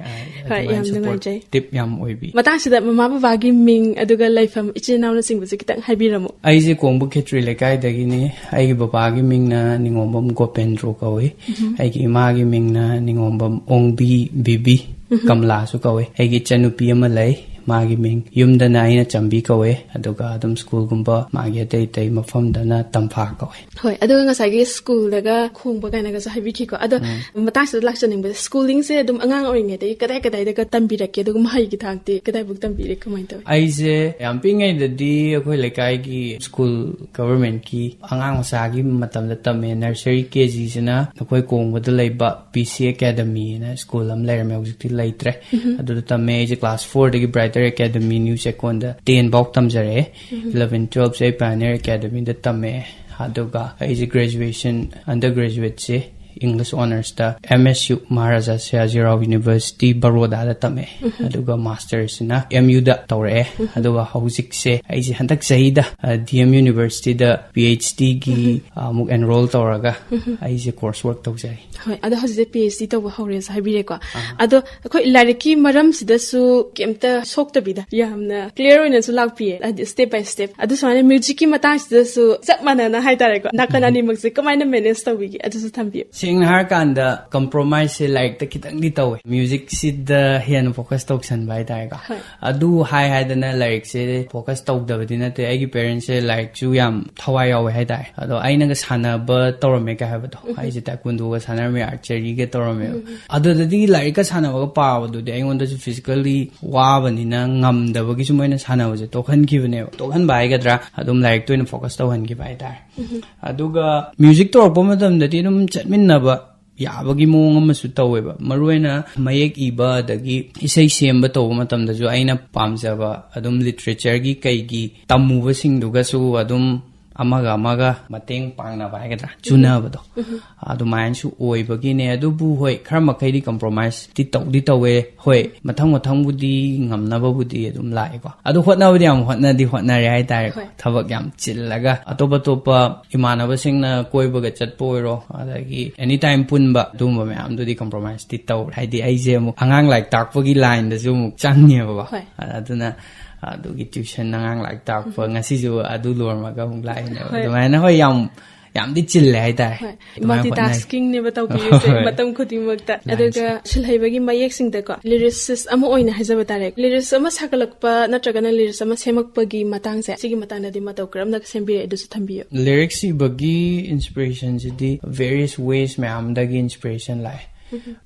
ꯍꯣꯏ, ꯑꯗꯨꯃꯥꯏꯅ ꯌꯥꯝ ꯅꯨꯡꯉꯥꯏꯖꯩ꯫ Supportive ꯌꯥꯝ ꯑꯣꯏꯕꯤ꯫ ꯃꯇꯥꯡꯁꯤꯗ ꯃꯃꯥ ꯕꯕꯥꯒꯤ ꯃꯤꯡ ꯑꯗꯨꯒ ꯂꯩꯐꯝ, ꯏꯆꯤꯜ ꯏꯅꯥꯎꯅꯆꯤꯡꯕꯁꯦ ꯈꯤꯇꯪ ꯍꯥꯏꯕꯤꯔꯝꯃꯨ꯫ ꯑꯩꯁꯦ ꯀꯣꯡꯕ ꯈꯦꯇ꯭ꯔꯤ ꯂꯩꯀꯥꯏꯗꯒꯤꯅꯤ꯫ ꯑꯩꯒꯤ ꯕꯕꯥꯒꯤ ꯃꯤꯡꯅ ꯅꯤꯉꯣꯝꯕꯝ ꯒꯣꯄꯦꯟꯗ꯭ꯔꯣ ꯀꯧꯏ꯫ ꯑꯩꯒꯤ ꯏꯃꯥꯒꯤ ꯃꯤꯡꯅ ꯅꯤꯉꯣꯝꯕꯝ ꯑꯣꯡꯕꯤ ꯕꯤꯕꯤ ꯀꯃꯂꯥꯁꯨ ꯀꯧꯏ꯫ ꯑꯩꯒꯤ ꯏꯆꯟꯅꯨꯄꯤ ꯑꯃ ꯂꯩ, ꯃꯥꯒꯤ ꯃꯤꯡ ꯌꯨꯝꯗꯅ ꯑꯩꯅ ꯆꯝꯕꯤ ꯀꯧꯏ꯫ ꯑꯗꯨꯒ ꯑꯗꯨꯝ schoolꯒꯨꯝꯕ ꯃꯥꯒꯤ ꯑꯇꯩ ꯑꯇꯩ ꯃꯐꯝꯗꯅ ꯇꯝꯐꯥ ꯀꯧꯏ꯫ ꯍꯣꯏ, ꯑꯗꯨꯒ ꯉꯁꯥꯏꯒꯤ schoolꯗꯒ ꯈꯣꯡꯕ ꯀꯥꯏꯅꯒꯁꯨ ꯍꯥꯏꯕꯤꯈꯤꯀꯣ꯫ ꯑꯗꯣ ꯃꯇꯥꯡꯁꯤꯗ ꯂꯥꯛꯆꯅꯤꯡꯕꯁꯦ, schoolingꯁꯦ ꯑꯗꯨꯝ ꯑꯉꯥꯡ ꯑꯣꯏꯔꯤꯉꯩꯗꯒꯤ ꯀꯗꯥꯏ ꯀꯗꯥꯏꯗꯒ ꯇꯝꯕꯤꯔꯛꯀꯦ, ꯑꯗꯨꯒ ꯃꯍꯩꯒꯤ ꯊꯥꯛꯇꯤ ꯀꯗꯥꯏꯐꯥꯎ ꯇꯝꯕꯤꯔꯦ, ꯀꯃꯥꯏꯅ ꯇꯧꯋꯤ? ꯑꯩꯁꯦ ꯌꯥꯝ ꯄꯤꯛꯏꯉꯩꯗꯗꯤ ꯑꯩꯈꯣꯏ ꯂꯩꯀꯥꯏꯒꯤ school governmentꯀꯤ ꯑꯉꯥꯡ ꯃꯆꯥꯒꯤ ꯃꯇꯝꯗ ꯇꯝꯃꯦ꯫ Nursery KGꯁꯤꯅ ꯑꯩꯈꯣꯏ ꯀꯣꯡꯕꯗ ꯂꯩꯕ PC Academyꯅ school ꯑꯃ ꯂꯩꯔꯝꯃꯦ, ꯍꯧꯖꯤꯛꯇꯤ ꯂꯩꯇ꯭ꯔꯦ꯫ ꯑꯗꯨꯗ ꯇꯝꯃꯦ꯫ ꯑꯩꯁꯦ class fourꯗꯒꯤ Brighter Academy New ꯆꯦꯛꯀꯣꯟꯗ ten ꯐꯥꯎ ꯇꯝꯖꯔꯛꯑꯦ꯫ Eleven twelveꯁꯦ ꯑꯩ Pioneer Academyꯗ ꯇꯝꯃꯦ꯫ ꯑꯗꯨꯒ ꯑꯩꯁꯦ graduation, undergraduateꯁꯦ English honoursꯇ MSU, Maharaja ꯁꯌꯥꯖꯤꯔꯥꯎ University, ꯕꯔꯣꯗꯥꯗ ꯇꯝꯃꯦ꯫ ꯑꯗꯨꯒ masterꯁꯤꯅ MUꯗ ꯇꯧꯔꯛꯑꯦ꯫ ꯑꯗꯨꯒ ꯍꯧꯖꯤꯛꯁꯦ ꯑꯩꯁꯦ ꯍꯟꯗꯛ ꯆꯍꯤꯗ, ꯑ, DM Universityꯗ PhDꯒꯤ ꯑꯃꯨꯛ enroll ꯇꯧꯔꯒ ꯑꯩꯁꯦ course work ꯇꯧꯖꯔꯤ꯫ ꯍꯣꯏ, ꯑꯗꯣ ꯍꯧꯖꯤꯛꯁꯦ PhD ꯇꯧꯕ ꯍꯧꯔꯦꯁꯨ ꯍꯥꯏꯕꯤꯔꯦꯀꯣ꯫ ꯑꯗꯣ ꯑꯩꯈꯣꯏ ꯂꯥꯏꯔꯤꯛꯀꯤ ꯃꯔꯝꯁꯤꯗꯁꯨ ꯀꯩꯝꯇ ꯁꯣꯛꯇꯕꯤꯗ ꯌꯥꯝꯅ clear ꯑꯣꯏꯅꯁꯨ ꯂꯥꯛꯄꯤꯌꯦ, ꯍꯥꯏꯗꯤ step by step꯫ ꯑꯗꯨ ꯁꯨꯃꯥꯏꯅ musicꯀꯤ ꯃꯇꯥꯡꯁꯤꯗꯁꯨ ꯆꯞ ꯃꯥꯟꯅꯅ ꯍꯥꯏꯇꯥꯔꯦꯀꯣ, ꯅꯥꯀꯟ ꯑꯅꯤꯃꯛꯁꯦ ꯀꯃꯥꯏꯅ manage ꯇꯧꯕꯤꯒꯦ, ꯑꯗꯨꯁꯨ ꯊꯝꯕꯤꯌꯨ꯫ ꯁꯦꯡꯅ ꯍꯥꯏꯔꯀꯥꯟꯗ, ꯀꯝꯄ꯭ꯔꯣꯃꯥꯏꯁꯁꯦ ꯂꯥꯏꯔꯤꯛꯇ ꯈꯤꯇꯪꯗꯤ ꯇꯧꯋꯦ, ꯃ꯭ꯌꯨꯖꯤꯛꯁꯤꯗ ꯍꯦꯟꯅ ꯐꯣꯀꯁ ꯇꯧꯁꯟꯕ ꯍꯥꯏꯇꯥꯔꯦꯀꯣ꯫ ꯍꯣꯏ꯫ ꯑꯗꯨ ꯍꯥꯏ ꯍꯥꯏꯗꯅ ꯂꯥꯏꯔꯤꯛꯁꯦ ꯐꯣꯀꯁ ꯇꯧꯗꯕꯗꯤ ꯅꯠꯇꯦ꯫ ꯑꯩꯒꯤ ꯄꯦꯔꯦꯟꯁꯁꯦ ꯂꯥꯏꯔꯤꯛꯁꯨ ꯌꯥꯝ ꯊꯋꯥꯏ ꯌꯥꯎꯋꯦ ꯍꯥꯏꯇꯥꯔꯦ꯫ ꯑꯗꯣ ꯑꯩꯅꯒ ꯁꯥꯟꯅꯕ ꯇꯧꯔꯝꯃꯦ ꯀꯩ ꯍꯥꯏꯕꯗꯣ, ꯑꯩꯁꯦ ꯇꯥꯏꯀꯨꯟꯗꯣꯒ ꯁꯥꯟꯅꯔꯝꯃꯦ, ꯑꯥꯔꯆꯔꯤꯒ ꯇꯧꯔꯝꯃꯦꯕ꯫ ꯑꯗꯨꯗꯗꯤ ꯂꯥꯏꯔꯤꯛꯀ ꯁꯥꯟꯅꯕꯒ ꯄꯥꯕꯗꯨꯗꯤ ꯑꯩꯉꯣꯟꯗꯁꯨ ꯐꯤꯖꯤꯀꯦꯜꯂꯤ ꯋꯥꯕꯅꯤꯅ ꯉꯝꯗꯕꯒꯤ ꯁꯨꯝ ꯑꯩꯅ ꯁꯥꯟꯅꯕꯁꯦ ꯇꯣꯛꯍꯟꯈꯤꯕꯅꯦꯕ꯫ ꯇꯣꯛꯍꯟꯕ ꯍꯥꯏꯒꯗ꯭ꯔꯥ, ꯑꯗꯨꯝ ꯂꯥꯏꯔꯤꯛꯇ ꯑꯣꯏꯅ ꯐꯣꯀꯁ ꯇꯧꯍꯟꯈꯤꯕ ꯍꯥꯏꯇꯥꯔꯦ꯫ ꯑꯗꯨꯒ ꯃ꯭ꯌꯨꯖꯤꯛ ꯇꯧꯔꯛꯄ ꯃꯇꯝꯗꯗꯤ ꯑꯗꯨꯝ ꯆꯠꯃꯤꯟꯅꯕ ꯌꯥꯕꯒꯤ ꯃꯑꯣꯡ ꯑꯃꯁꯨ ꯇꯧꯋꯦꯕ꯫ ꯃꯔꯨꯑꯣꯏꯅ ꯃꯌꯦꯛ ꯏꯕ ꯑꯗꯒꯤ ꯏꯁꯩ ꯁꯦꯝꯕ ꯇꯧꯕ ꯃꯇꯝꯗꯁꯨ ꯑꯩꯅ ꯄꯥꯝꯖꯕ ꯑꯗꯨꯝ ꯂꯤꯇꯔꯦꯆꯔꯒꯤ ꯀꯩꯒꯤ ꯇꯝꯃꯨꯕꯁꯤꯡꯗꯨꯒꯁꯨ ꯑꯗꯨꯝ ꯑꯃꯒ ꯑꯃꯒ ꯃꯇꯦꯡ ꯄꯥꯡꯅꯕ ꯍꯥꯏꯒꯗ꯭ꯔꯥ, ꯆꯨꯅꯕꯗꯣ ꯑꯗꯨꯃꯥꯏꯅꯁꯨ ꯑꯣꯏꯕꯒꯤꯅꯦ꯫ ꯑꯗꯨꯕꯨ ꯍꯣꯏ, ꯈꯔ ꯃꯈꯩꯗꯤ ꯀꯝꯄ꯭ꯔꯣꯃꯥꯏꯁꯇꯤ ꯇꯧꯗꯤ ꯇꯧꯋꯦ꯫ ꯍꯣꯏ, ꯃꯊꯪ ꯃꯊꯪꯕꯨꯗꯤ ꯉꯝꯅꯕꯕꯨꯗꯤ ꯑꯗꯨꯝ ꯂꯥꯛꯑꯦꯀꯣ꯫ ꯑꯗꯨ ꯍꯣꯠꯅꯕꯗꯤ ꯌꯥꯝ ꯍꯣꯠꯅꯗꯤ ꯍꯣꯠꯅꯔꯦ ꯍꯥꯏꯇꯥꯔꯦꯀꯣ꯫ ꯍꯣꯏ꯫ ꯊꯕꯛ ꯌꯥꯝ ꯆꯤꯜꯂꯒ ꯑꯇꯣꯞ ꯑꯇꯣꯞꯄ ꯏꯃꯥꯟꯅꯕꯁꯤꯡꯅ ꯀꯣꯏꯕꯒ ꯆꯠꯄ ꯑꯣꯏꯔꯣ, ꯑꯗꯒꯤ ꯑꯦꯅꯤ ꯇꯥꯏꯝ ꯄꯨꯟꯕ, ꯑꯗꯨꯒꯨꯝꯕ ꯃꯌꯥꯝꯗꯨꯗꯤ ꯀꯝꯄ꯭ꯔꯣꯃꯥꯏꯁꯇꯤ ꯇꯧꯔꯦ꯫ ꯍꯥꯏꯗꯤ ꯑꯩꯁꯦ ꯑꯃꯨꯛ ꯑꯉꯥꯡ ꯂꯥꯏꯔꯤꯛ ꯇꯥꯛꯄꯒꯤ ꯂꯥꯏꯟꯗꯁꯨ ꯑꯃꯨꯛ ꯆꯪꯉꯦꯕꯀꯣ꯫ ꯍꯣꯏ꯫ ꯑꯗꯨꯅ ꯑꯗꯨꯒꯤ ꯇ꯭ꯌꯨꯁꯟ, ꯑꯉꯥꯡ ꯂꯥꯏꯔꯤꯛ ꯇꯥꯛꯄ, ꯉꯁꯤꯁꯨ ꯑꯗꯨ ꯂꯣꯏꯔꯝꯃꯒ ꯑꯃꯨꯛ ꯂꯥꯛꯏꯅꯦꯕ꯫ ꯍꯣꯏ꯫ ꯑꯗꯨꯃꯥꯏꯅ ꯍꯣꯏ, ꯌꯥꯝ ꯌꯥꯝꯗꯤ ꯆꯤꯜꯂꯦ ꯍꯥꯏꯇꯥꯔꯦ꯫ ꯍꯣꯏ꯫ ꯑꯗꯨꯃꯥꯏꯅ ꯍꯣꯠꯅꯩ꯫ ꯃꯜꯇꯤꯇꯥꯁꯀꯤꯡꯅꯦꯕ ꯇꯧꯕꯤꯔꯤꯁꯦ ꯍꯣꯏ꯫ ꯃꯇꯝ ꯈꯨꯗꯤꯡꯃꯛꯇ꯫ ꯂꯥꯏꯟꯁꯦ꯫ ꯑꯗꯨꯒ ꯁꯤꯜꯍꯩꯕꯒꯤ ꯃꯌꯦꯛꯁꯤꯡꯗꯀꯣ, ꯂꯤꯔꯤꯁꯤꯁ ꯑꯃ ꯑꯣꯏꯅ ꯍꯥꯏꯖꯕ ꯇꯥꯔꯦ, ꯂꯤꯔꯤꯁ ꯑꯃ ꯁꯥꯒꯠꯂꯛꯄ ꯅꯠꯇ꯭ꯔꯒꯅ ꯂꯤꯔꯤꯁ ꯑꯃ ꯁꯦꯝꯃꯛꯄꯒꯤ ꯃꯇꯥꯡꯁꯦ, ꯁꯤꯒꯤ ꯃꯇꯥꯡꯗꯗꯤ ꯃꯇꯧ ꯀꯔꯝꯅ ꯁꯦꯝꯕꯤꯔꯛꯑꯦ, ꯑꯗꯨꯁꯨ ꯊꯝꯕꯤꯌꯨ꯫ ꯂꯤꯔꯤꯛꯁ ꯏꯕꯒꯤ ꯏꯟꯁꯄꯤꯔꯦꯁꯟꯁꯤꯗꯤ ꯚꯦꯔꯤꯌꯁ ꯋꯦꯁ ꯃꯌꯥꯝꯗꯒꯤ ꯏꯟꯁꯄꯤꯔꯦꯁꯟ ꯂꯥꯛꯑꯦ꯫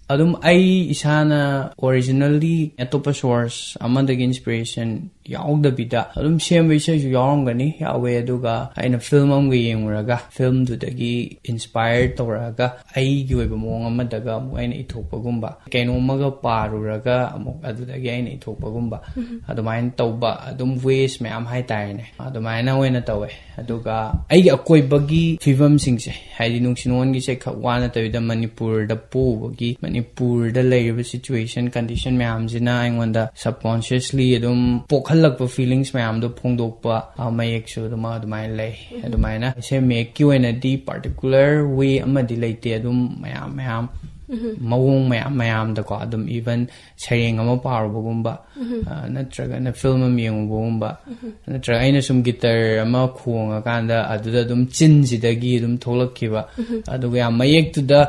ꯑꯗꯨꯝ ꯑꯩ ꯏꯁꯥꯅ ꯑꯣꯔꯤꯖꯤꯅꯦꯜꯂꯤ ꯑꯇꯣꯞꯄ ꯁꯣꯔꯁ ꯑꯃꯗꯒꯤ ꯏꯟꯁꯄꯤꯔꯦꯁꯟ ꯌꯥꯎꯗꯕꯤꯗ ꯑꯗꯨꯝ ꯁꯦꯝꯕ ꯏꯁꯩꯁꯨ ꯌꯥꯎꯔꯝꯒꯅꯤ, ꯌꯥꯎꯋꯦ꯫ ꯑꯗꯨꯒ ꯑꯩꯅ ꯐꯤꯂꯝ ꯑꯃꯒ ꯌꯦꯡꯉꯨꯔꯒ ꯐꯤꯂꯝꯗꯨꯗꯒꯤ ꯏꯟꯁꯄꯥꯌꯔ ꯇꯧꯔꯛꯑꯒ ꯑꯩꯒꯤ ꯑꯣꯏꯕ ꯃꯑꯣꯡ ꯑꯃꯗꯒ ꯑꯃꯨꯛ ꯑꯩꯅ ꯏꯊꯣꯛꯄꯒꯨꯝꯕ, ꯀꯩꯅꯣꯝꯃꯒ ꯄꯥꯔꯨꯔꯒ ꯑꯃꯨꯛ ꯑꯗꯨꯗꯒꯤ ꯑꯩꯅ ꯏꯊꯣꯛꯄꯒꯨꯝꯕ, ꯑꯗꯨꯃꯥꯏꯅ ꯇꯧꯕ ꯑꯗꯨꯝ ꯋꯦꯁ ꯃꯌꯥꯝ ꯍꯥꯏꯇꯥꯔꯦꯅꯦ, ꯑꯗꯨꯃꯥꯏꯅ ꯑꯣꯏꯅ ꯇꯧꯋꯦ꯫ ꯑꯗꯨꯒ ꯑꯩꯒꯤ ꯑꯀꯣꯏꯕꯒꯤ ꯐꯤꯕꯝꯁꯤꯡꯁꯦ, ꯍꯥꯏꯗꯤ ꯅꯨꯡꯁꯤ ꯅꯨꯡꯉꯣꯟꯒꯤꯁꯦ ꯈꯛ ꯋꯥ ꯅꯠꯇꯕꯤꯗ ꯃꯅꯤꯄꯨꯔꯗ ꯄꯣꯛꯎꯕꯒꯤ, ꯃꯅꯤꯄꯨꯔꯗ ꯂꯩꯔꯤꯕ ꯁꯤꯆꯨꯋꯦꯁꯟ, ꯀꯟꯗꯤꯁꯟ ꯃꯌꯥꯝꯁꯤꯅ ꯑꯩꯉꯣꯟꯗ ꯁꯕꯀꯣꯟꯁꯤꯌꯁꯂꯤ ꯑꯗꯨꯝ ꯄꯣꯛꯍꯜꯂꯛꯄ ꯐꯤꯂꯤꯡꯁ ꯃꯌꯥꯝꯗꯣ ꯐꯣꯡꯗꯣꯛꯄ, ꯑ, ꯃꯌꯦꯛꯁꯨ ꯑꯗꯨꯝ ꯑꯗꯨꯃꯥꯏꯅ ꯂꯩ꯫ ꯑꯗꯨꯃꯥꯏꯅ ꯏꯁꯩ ꯃꯌꯦꯛꯀꯤ ꯑꯣꯏꯅꯗꯤ ꯄꯥꯔꯇꯤꯀꯨꯂꯔ ꯋꯦ ꯑꯃꯗꯤ ꯂꯩꯇꯦ, ꯑꯗꯨꯝ ꯃꯌꯥꯝ ꯃꯌꯥꯝ ꯃꯑꯣꯡ ꯃꯌꯥꯝ ꯃꯌꯥꯝꯗꯀꯣ, ꯑꯗꯨꯝ even ꯁꯩꯔꯦꯡ ꯑꯃ ꯄꯥꯔꯨꯕꯒꯨꯝꯕ, ꯑ, ꯅꯠꯇ꯭ꯔꯒꯅ ꯐꯤꯂꯝ ꯑꯃ ꯌꯦꯡꯉꯨꯕꯒꯨꯝꯕ, ꯅꯠꯇ꯭ꯔꯒ ꯑꯩꯅ ꯁꯨꯝ ꯒꯤꯇꯔ ꯑꯃ ꯈꯣꯡꯉꯀꯥꯟꯗ ꯑꯗꯨꯗ ꯑꯗꯨꯝ ꯆꯤꯟꯁꯤꯗꯒꯤ ꯑꯗꯨꯝ ꯊꯣꯛꯂꯛꯈꯤꯕ, ꯑꯗꯨꯒ ꯌꯥꯝ ꯃꯌꯦꯛꯇꯨꯗ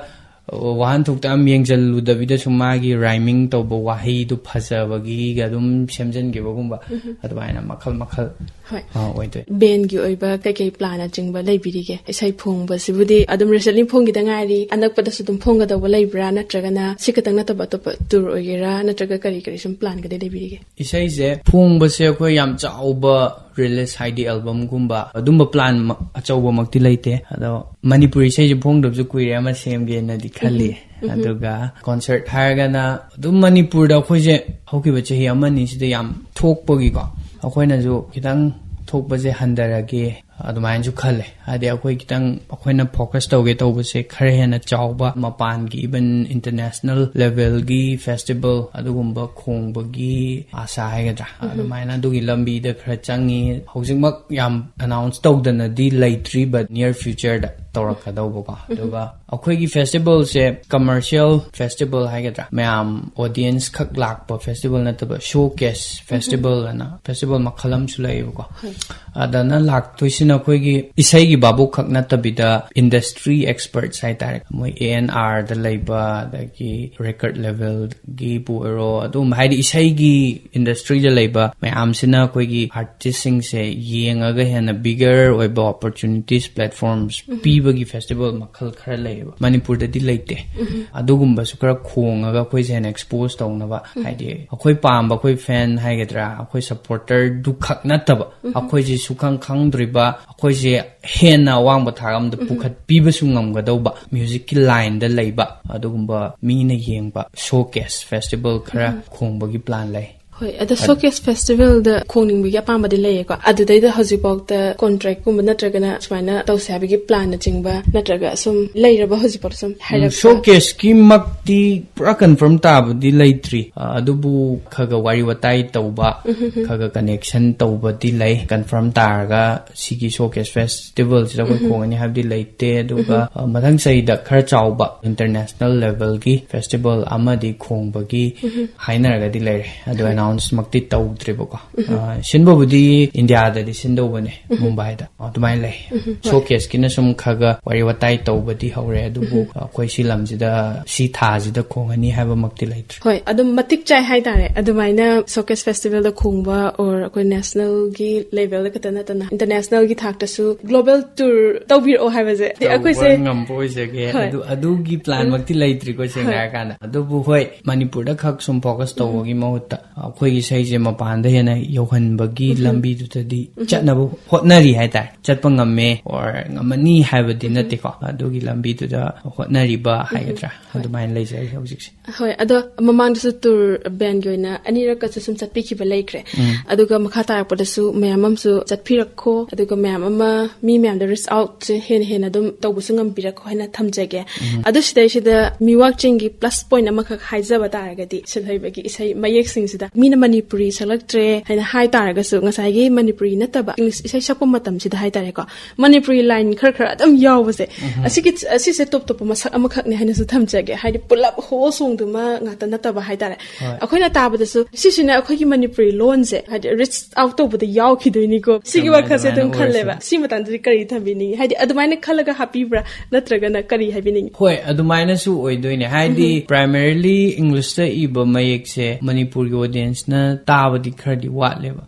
ꯋꯥꯍꯟꯊꯣꯛꯇ ꯌꯥꯝ ꯌꯦꯡꯁꯤꯜꯂꯨꯗꯕꯤꯗ ꯁꯨꯝ ꯃꯥꯒꯤ rhyming ꯇꯧꯕ ꯋꯥꯍꯩꯗꯨ ꯐꯖꯕꯒꯤꯒ ꯑꯗꯨꯝ ꯁꯦꯝꯖꯤꯟꯈꯤꯕꯒꯨꯝꯕ, ꯑꯗꯨꯃꯥꯏꯅ ꯃꯈꯜ ꯃꯈꯜ, ꯍꯣꯏ꯫ ꯑ, ꯑꯣꯏꯗꯣꯏ꯫ ꯕꯦꯟꯒꯤ ꯑꯣꯏꯕ ꯀꯩꯀꯩ ꯄ꯭ꯂꯥꯟꯅꯆꯤꯡꯕ ꯂꯩꯕꯤꯔꯤꯒꯦ? ꯏꯁꯩ ꯐꯣꯡꯕꯁꯤꯕꯨꯗꯤ ꯑꯗꯨꯝ recently ꯐꯣꯡꯈꯤꯗ ꯉꯥꯏꯔꯤ, ꯑꯅꯛꯄꯗꯁꯨ ꯑꯗꯨꯝ ꯐꯣꯡꯒꯗꯧꯕ ꯂꯩꯕ꯭ꯔꯥ, ꯅꯠꯇ꯭ꯔꯒꯅ ꯁꯤ ꯈꯛꯇꯪ ꯅꯠꯇꯕ ꯑꯇꯣꯞꯄ ꯇꯨꯔ ꯑꯣꯏꯒꯦꯔꯥ, ꯅꯠꯇ꯭ꯔꯒ ꯀꯔꯤ ꯀꯔꯤ ꯁꯨꯝ ꯄ꯭ꯂꯥꯟꯒꯗꯤ ꯂꯩꯕꯤꯔꯤꯒꯦ? ꯏꯁꯩꯁꯦ ꯐꯣꯡꯕꯁꯦ ꯑꯩꯈꯣꯏ ꯌꯥꯝ ꯆꯥꯎꯕ ꯔꯤꯂꯤꯁ, ꯍꯥꯏꯗꯤ ꯑꯦꯜꯕꯝꯒꯨꯝꯕ ꯑꯗꯨꯝꯕ ꯄ꯭ꯂꯥꯟ ꯑꯆꯧꯕꯃꯛꯇꯤ ꯂꯩꯇꯦ꯫ ꯑꯗꯣ ꯃꯅꯤꯄꯨꯔꯤ ꯏꯁꯩꯁꯦ ꯐꯣꯡꯗꯕꯁꯨ ꯀꯨꯏꯔꯦ, ꯑꯃ ꯁꯦꯝꯒꯦꯅꯗꯤ ꯈꯜꯂꯤ꯫ ꯑꯗꯨꯒ ꯀꯣꯟꯁꯔꯠ ꯍꯥꯏꯔꯒꯅ ꯑꯗꯨꯝ ꯃꯅꯤꯄꯨꯔꯗ ꯑꯩꯈꯣꯏꯁꯦ ꯍꯧꯈꯤꯕ ꯆꯍꯤ ꯑꯃꯅꯤ ꯁꯤꯗ ꯌꯥꯝ ꯊꯣꯛꯄꯒꯤꯀꯣ, ꯑꯩꯈꯣꯏꯅꯁꯨ ꯈꯤꯇꯪ ꯊꯣꯛꯄꯁꯦ ꯍꯟꯊꯔꯒꯦ ꯑꯗꯨꯃꯥꯏꯅꯁꯨ ꯈꯜꯂꯦ꯫ ꯍꯥꯏꯗꯤ ꯑꯩꯈꯣꯏ ꯈꯤꯇꯪ, ꯑꯩꯈꯣꯏꯅ ꯐꯣꯀꯁ ꯇꯧꯒꯦ ꯇꯧꯕꯁꯦ ꯈꯔ ꯍꯦꯟꯅ ꯆꯥꯎꯕ, ꯃꯄꯥꯟꯒꯤ, even international level ꯒꯤ festival ꯑꯗꯨꯒꯨꯝꯕ ꯈꯣꯡꯕꯒꯤ ꯑꯥꯁꯥ ꯍꯥꯏꯒꯗ꯭ꯔꯥ, ꯑꯗꯨꯃꯥꯏꯅ ꯑꯗꯨꯒꯤ ꯂꯝꯕꯤꯗ ꯈꯔ ꯆꯪꯉꯤ꯫ ꯍꯧꯖꯤꯛꯃꯛ ꯌꯥꯝ ꯑꯦꯅꯥꯎꯟꯁ ꯇꯧꯗꯅꯗꯤ ꯂꯩꯇ꯭ꯔꯤ, but near future ꯗ ꯇꯧꯔꯛꯀꯗꯧꯕꯀꯣ꯫ ꯑꯗꯨꯒ ꯑꯩꯈꯣꯏꯒꯤ ꯐꯦꯁꯇꯤꯚꯦꯜꯁꯦ ꯀꯃꯔꯁꯤꯌꯦꯜ ꯐꯦꯁꯇꯤꯚꯦꯜ ꯍꯥꯏꯒꯗ꯭ꯔꯥ, ꯃꯌꯥꯝ ꯑꯣꯗꯤꯌꯦꯟꯁ ꯈꯛ ꯂꯥꯛꯄ ꯐꯦꯁꯇꯤꯚꯦꯜ ꯅꯠꯇꯕ, ꯁꯣ ꯀꯦꯁ ꯐꯦꯁꯇꯤꯚꯦꯜ ꯑꯅ ꯐꯦꯁꯇꯤꯚꯦꯜ ꯃꯈꯜ ꯑꯃꯁꯨ ꯂꯩꯌꯦꯕꯀꯣ꯫ ꯑꯗꯅ ꯂꯥꯛꯇꯣꯏꯁꯤꯅ ꯑꯩꯈꯣꯏꯒꯤ ꯏꯁꯩꯒꯤ ꯚꯥꯕꯣꯛ ꯈꯛ ꯅꯠꯇꯕꯤꯗ, ꯏꯟꯗꯁꯇ꯭ꯔꯤ ꯑꯦꯛꯁꯄꯔꯠꯁ ꯍꯥꯏꯇꯥꯔꯦ, ꯃꯣꯏ A and R ꯗ ꯂꯩꯕ, ꯑꯗꯒꯤ ꯔꯦꯀꯣꯔꯠ ꯂꯦꯚꯦꯜꯒꯤꯕꯨ ꯑꯣꯏꯔꯣ, ꯑꯗꯨꯝ ꯍꯥꯏꯗꯤ ꯏꯁꯩꯒꯤ ꯏꯟꯗꯁꯇ꯭ꯔꯤꯗ ꯂꯩꯕ ꯃꯌꯥꯝꯁꯤꯅ ꯑꯩꯈꯣꯏꯒꯤ ꯑꯥꯔꯇꯤꯁꯁꯤꯡꯁꯦ ꯌꯦꯡꯉꯒ ꯍꯦꯟꯅ ꯕꯤꯒꯔ ꯑꯣꯏꯕ ꯑꯣꯄꯣꯔꯆꯨꯅꯤꯇꯤꯁ, ꯄ꯭ꯂꯦꯠꯐꯣꯔꯝꯁ ꯄꯤꯕꯒꯤ ꯐꯦꯁꯇꯤꯚꯦꯜ ꯃꯈꯜ ꯈꯔ ꯂꯩꯌꯦꯕ, ꯃꯅꯤꯄꯨꯔꯗꯗꯤ ꯂꯩꯇꯦ꯫ ꯑꯗꯨꯒꯨꯝꯕꯁꯨ ꯈꯔ ꯈꯣꯡꯉꯒ ꯑꯩꯈꯣꯏꯁꯦ ꯍꯦꯟꯅ ꯑꯦꯛꯁꯄꯣꯖ ꯇꯧꯅꯕ, ꯍꯥꯏꯗꯤ ꯑꯩꯈꯣꯏ ꯄꯥꯝꯕ, ꯑꯩꯈꯣꯏ ꯐꯦꯟ ꯍꯥꯏꯒꯗ꯭ꯔꯥ, ꯑꯩꯈꯣꯏ ꯁꯞꯄꯣꯔꯇꯔꯗꯨ ꯈꯛ ꯅꯠꯇꯕ, ꯑꯩꯈꯣꯏꯁꯦ ꯁꯨꯈꯪ ꯈꯪꯗ꯭ꯔꯤꯕ, ꯑꯩꯈꯣꯏꯁꯦ ꯍꯦꯟꯅ ꯑꯋꯥꯡꯕ ꯊꯥꯛ ꯑꯃꯗ ꯄꯨꯈꯠꯄꯤꯕꯁꯨ ꯉꯝꯒꯗꯧꯕ, ꯃ꯭ꯌꯨꯖꯤꯛꯀꯤ ꯂꯥꯏꯟꯗ ꯂꯩꯕ ꯑꯗꯨꯒꯨꯝꯕ ꯃꯤꯅ ꯌꯦꯡꯕ ꯁꯣ ꯀꯦꯁ ꯐꯦꯁꯇꯤꯚꯦꯜ ꯈꯔ ꯈꯣꯡꯕꯒꯤ ꯄ꯭ꯂꯥꯟ ꯂꯩ꯫ ꯍꯣꯏ, ꯑꯗꯣ ꯁꯣꯀꯦꯁ ꯐꯦꯁꯇꯤꯚꯦꯜꯗ ꯈꯣꯡꯅꯤꯡꯕꯒꯤ ꯑꯄꯥꯝꯕꯗꯤ ꯂꯩꯌꯦꯀꯣ꯫ ꯑꯗꯨꯗꯩꯗ ꯍꯧꯖꯤꯛꯐꯥꯎꯗ ꯀꯣꯟꯇ꯭ꯔꯦꯛꯀꯨꯝꯕ ꯅꯠꯇ꯭ꯔꯒꯅ ꯁꯨꯃꯥꯏꯅ ꯇꯧꯁꯦ ꯍꯥꯏꯕꯒꯤ ꯄ꯭ꯂꯥꯟꯅꯆꯤꯡꯕ ꯅꯠꯇ꯭ꯔꯒ ꯁꯨꯝ ꯂꯩꯔꯕ ꯍꯧꯖꯤꯛꯐꯥꯎꯗ ꯁꯨꯝ ꯍꯥꯏꯔꯛꯄ? ꯁꯣꯀꯦꯁꯀꯤ ꯃꯛꯇꯤ ꯄꯨꯔꯥ ꯀꯟꯐꯥꯔꯝ ꯇꯥꯕꯗꯤ ꯂꯩꯇ꯭ꯔꯤ꯫ ꯑ, ꯑꯗꯨꯕꯨ ꯈꯒ ꯋꯥꯔꯤ ꯋꯥꯇꯥꯏ ꯇꯧꯕ, ꯈꯒ ꯀꯅꯦꯛꯁꯟ ꯇꯧꯕꯗꯤ ꯂꯩ꯫ ꯀꯟꯐꯥꯔꯝ ꯇꯥꯔꯒ ꯁꯤꯒꯤ ꯁꯣꯀꯦꯁ ꯐꯦꯁꯇꯤꯚꯦꯜꯁꯤꯗ ꯑꯩꯈꯣꯏ ꯈꯣꯡꯉꯅꯤ ꯍꯥꯏꯕꯗꯤ ꯂꯩꯇꯦ꯫ ꯑꯗꯨꯒ, ꯑ, ꯃꯊꯪ ꯆꯍꯤꯗ ꯈꯔ ꯆꯥꯎꯕ ꯏꯟꯇꯔꯅꯦꯁꯅꯦꯜ ꯂꯦꯚꯦꯜꯒꯤ ꯐꯦꯁꯇꯤꯚꯦꯜ ꯑꯃꯗꯤ ꯈꯣꯡꯕꯒꯤ ꯍꯥꯏꯅꯔꯒꯗꯤ ꯂꯩꯔꯦ꯫ ꯑꯗꯣ ꯑꯦꯅꯥꯎꯟꯁꯃꯛꯇꯤ ꯇꯧꯗ꯭ꯔꯤꯕꯀꯣ꯫ ꯑ, ꯁꯤꯟꯕꯕꯨꯗꯤ ꯏꯟꯗꯤꯌꯥꯗꯗꯤ ꯁꯤꯟꯗꯧꯕꯅꯦ, ꯃꯨꯝꯕꯥꯏꯗ꯫ ꯑꯗꯨꯃꯥꯏꯅ ꯂꯩ꯫ ꯁꯣꯀꯦꯁꯀꯤꯅ ꯁꯨꯝ ꯈꯒ ꯋꯥꯔꯤ ꯋꯥꯇꯥꯏ ꯇꯧꯕꯗꯤ ꯍꯧꯔꯦ, ꯑꯗꯨꯕꯨ ꯑꯩꯈꯣꯏ ꯁꯤ ꯂꯝꯁꯤꯗ ꯁꯤ ꯊꯥꯁꯤꯗ ꯈꯣꯡꯉꯅꯤ ꯍꯥꯏꯕꯃꯛꯇꯤ ꯂꯩꯇ꯭ꯔꯤ꯫ ꯍꯣꯏ, ꯑꯗꯨꯝ ꯃꯇꯤꯛ ꯆꯥꯏ ꯍꯥꯏꯇꯥꯔꯦ꯫ ꯑꯗꯨꯃꯥꯏꯅ ꯁꯣꯀꯦꯁ ꯐꯦꯁꯇꯤꯚꯦꯜꯗ ꯈꯣꯡꯕ or ꯑꯩꯈꯣꯏ ꯅꯦꯁꯅꯦꯜꯒꯤ ꯂꯦꯚꯦꯜꯗ ꯈꯛꯇ ꯅꯠꯇꯅ ꯏꯟꯇꯔꯅꯦꯁꯅꯦꯜꯒꯤ ꯊꯥꯛꯇꯁꯨ ꯒ꯭ꯂꯣꯕꯦꯜ ꯇꯨꯔ ꯇꯧꯕꯤꯔꯛꯑꯣ ꯍꯥꯏꯕꯁꯦ꯫ ꯑꯗꯩ ꯑꯩꯈꯣꯏꯁꯦ ꯇꯧꯕ ꯉꯝꯕ ꯑꯣꯏꯖꯒꯦ꯫ ꯍꯣꯏ꯫ ꯑꯗꯨ, ꯑꯗꯨꯒꯤ ꯄ꯭ꯂꯥꯟꯃꯛꯇꯤ ꯂꯩꯇ꯭ꯔꯤꯀꯣ, ꯁꯦꯡꯅ ꯍꯣꯏ꯫ ꯍꯥꯏꯔꯀꯥꯟꯗ꯫ ꯑꯗꯨꯕꯨ ꯍꯣꯏ, ꯃꯅꯤꯄꯨꯔꯗ ꯈꯛ ꯁꯨꯝ ꯐꯣꯀꯁ ꯇꯧꯕꯒꯤ ꯃꯍꯨꯠꯇ ꯑꯩꯈꯣꯏꯒꯤ ꯏꯁꯩꯁꯦ ꯃꯄꯥꯟꯗ ꯍꯦꯟꯅ ꯌꯧꯍꯟꯕꯒꯤ ꯂꯝꯕꯤꯗꯨꯗꯗꯤ ꯆꯠꯅꯕ ꯍꯣꯠꯅꯔꯤ ꯍꯥꯏꯇꯥꯔꯦ꯫ ꯆꯠꯄ ꯉꯝꯃꯦ or ꯉꯝꯃꯅꯤ ꯍꯥꯏꯕꯗꯤ ꯅꯠꯇꯦꯀꯣ, ꯑꯗꯨꯒꯤ ꯂꯝꯕꯤꯗꯨꯗ ꯍꯣꯠꯅꯔꯤꯕ ꯍꯥꯏꯒꯗ꯭ꯔꯥ, ꯑꯗꯨꯃꯥꯏꯅ ꯂꯩꯖꯔꯤ ꯍꯧꯖꯤꯛꯁꯦ꯫ ꯍꯣꯏ, ꯑꯗꯣ ꯃꯃꯥꯡꯗꯁꯨ ꯇꯨꯔ ꯕꯦꯟꯒꯤ ꯑꯣꯏꯅ ꯑꯅꯤꯔꯛꯀꯁꯨ ꯁꯨꯝ ꯆꯠꯄꯤꯈꯤꯕ ꯂꯩꯈ꯭ꯔꯦ꯫ ꯑꯗꯨꯒ ꯃꯈꯥ ꯇꯥꯔꯛꯄꯗꯁꯨ ꯃꯌꯥꯝ ꯑꯃꯁꯨ ꯆꯠꯄꯤꯔꯛꯈꯣ, ꯑꯗꯨꯒ ꯃꯌꯥꯝ ꯑꯃ, ꯃꯤ ꯃꯌꯥꯝꯗ ꯔꯤꯆ ꯑꯥꯎꯠꯁꯦ ꯍꯦꯟꯅ ꯍꯦꯟꯅ ꯑꯗꯨꯝ ꯇꯧꯕꯁꯨ ꯉꯝꯕꯤꯔꯛꯈꯣ ꯍꯥꯏꯅ ꯊꯝꯖꯒꯦ꯫ ꯑꯗꯨ ꯁꯤꯗꯩꯁꯤꯗ ꯃꯤꯋꯥꯛ ꯆꯤꯡꯒꯤ ꯄ꯭ꯂꯁ ꯄꯣꯏꯟ ꯑꯃꯈꯛ ꯍꯥꯏꯖꯕ ꯇꯥꯔꯒꯗꯤ, ꯁꯤꯜꯍꯩꯕꯒꯤ ꯏꯁꯩ ꯃꯌꯦꯛꯁꯤꯡꯁꯤꯗ ꯃꯤꯅ ꯃꯅꯤꯄꯨꯔꯤ ꯁꯛꯂꯛꯇ꯭ꯔꯦ ꯍꯥꯏꯅ ꯍꯥꯏ ꯇꯥꯔꯒꯁꯨ, ꯉꯁꯥꯏꯒꯤ ꯃꯅꯤꯄꯨꯔꯤ ꯅꯠꯇꯕ ꯏꯪꯂꯤꯁ ꯏꯁꯩ ꯁꯛꯄ ꯃꯇꯝꯁꯤꯗ ꯍꯥꯏꯇꯥꯔꯦꯀꯣ, ꯃꯅꯤꯄꯨꯔꯤ ꯂꯥꯏꯟ ꯈꯔ ꯈꯔ ꯑꯗꯨꯝ ꯌꯥꯎꯕꯁꯦ, ꯑꯁꯤꯒꯤ, ꯑꯁꯤꯁꯦ ꯇꯣꯞ ꯇꯣꯞꯄ ꯃꯁꯛ ꯑꯃꯈꯛꯅꯦ ꯍꯥꯏꯅꯁꯨ ꯊꯝꯖꯒꯦ꯫ ꯍꯥꯏꯗꯤ ꯄꯨꯂꯞ ꯍꯣꯜ ꯁꯣꯡꯗꯨꯃ ꯉꯥꯛꯇ ꯅꯠꯇꯕ ꯍꯥꯏꯇꯥꯔꯦ꯫ ꯍꯣꯏ꯫ ꯑꯩꯈꯣꯏꯅ ꯇꯥꯕꯗꯁꯨ ꯁꯤꯁꯤꯅ ꯑꯩꯈꯣꯏꯒꯤ ꯃꯅꯤꯄꯨꯔꯤ ꯂꯣꯟꯁꯦ ꯍꯥꯏꯗꯤ ꯔꯤꯆ ꯑꯥꯎꯠ ꯇꯧꯕꯗ ꯌꯥꯎꯈꯤꯗꯣꯏꯅꯤꯀꯣ, ꯁꯤꯒꯤ ꯆꯨꯝꯃꯦ, ꯋꯥꯈꯜꯁꯦ ꯑꯗꯨꯝ ꯑꯗꯨꯃꯥꯏꯅ ꯈꯜꯂꯦꯕ꯫ ꯑꯣꯏꯔꯁꯅꯨ꯫ ꯁꯤ ꯃꯇꯥꯡꯗꯗꯤ ꯀꯔꯤ ꯊꯝꯕꯤꯅꯤꯡꯉꯤ? ꯍꯥꯏꯗꯤ ꯑꯗꯨꯃꯥꯏꯅ ꯈꯜꯂꯒ ꯍꯥꯞꯄꯤꯕ꯭ꯔꯥ, ꯅꯠꯇ꯭ꯔꯒꯅ ꯀꯔꯤ ꯍꯥꯏꯕꯤꯅꯤꯡꯉꯤ? ꯍꯣꯏ, ꯑꯗꯨꯃꯥꯏꯅꯁꯨ ꯑꯣꯏꯗꯣꯏꯅꯦ꯫ ꯍꯥꯏꯗꯤ primarily ꯏꯪꯂꯤꯁꯇ ꯏꯕ ꯃꯌꯦꯛꯁꯦ ꯃꯅꯤꯄꯨꯔꯒꯤ ꯑꯣꯗꯤꯌꯦꯟꯁꯅ ꯇꯥꯕꯗꯤ ꯈꯔꯗꯤ ꯋꯥꯠꯂꯦꯕ꯫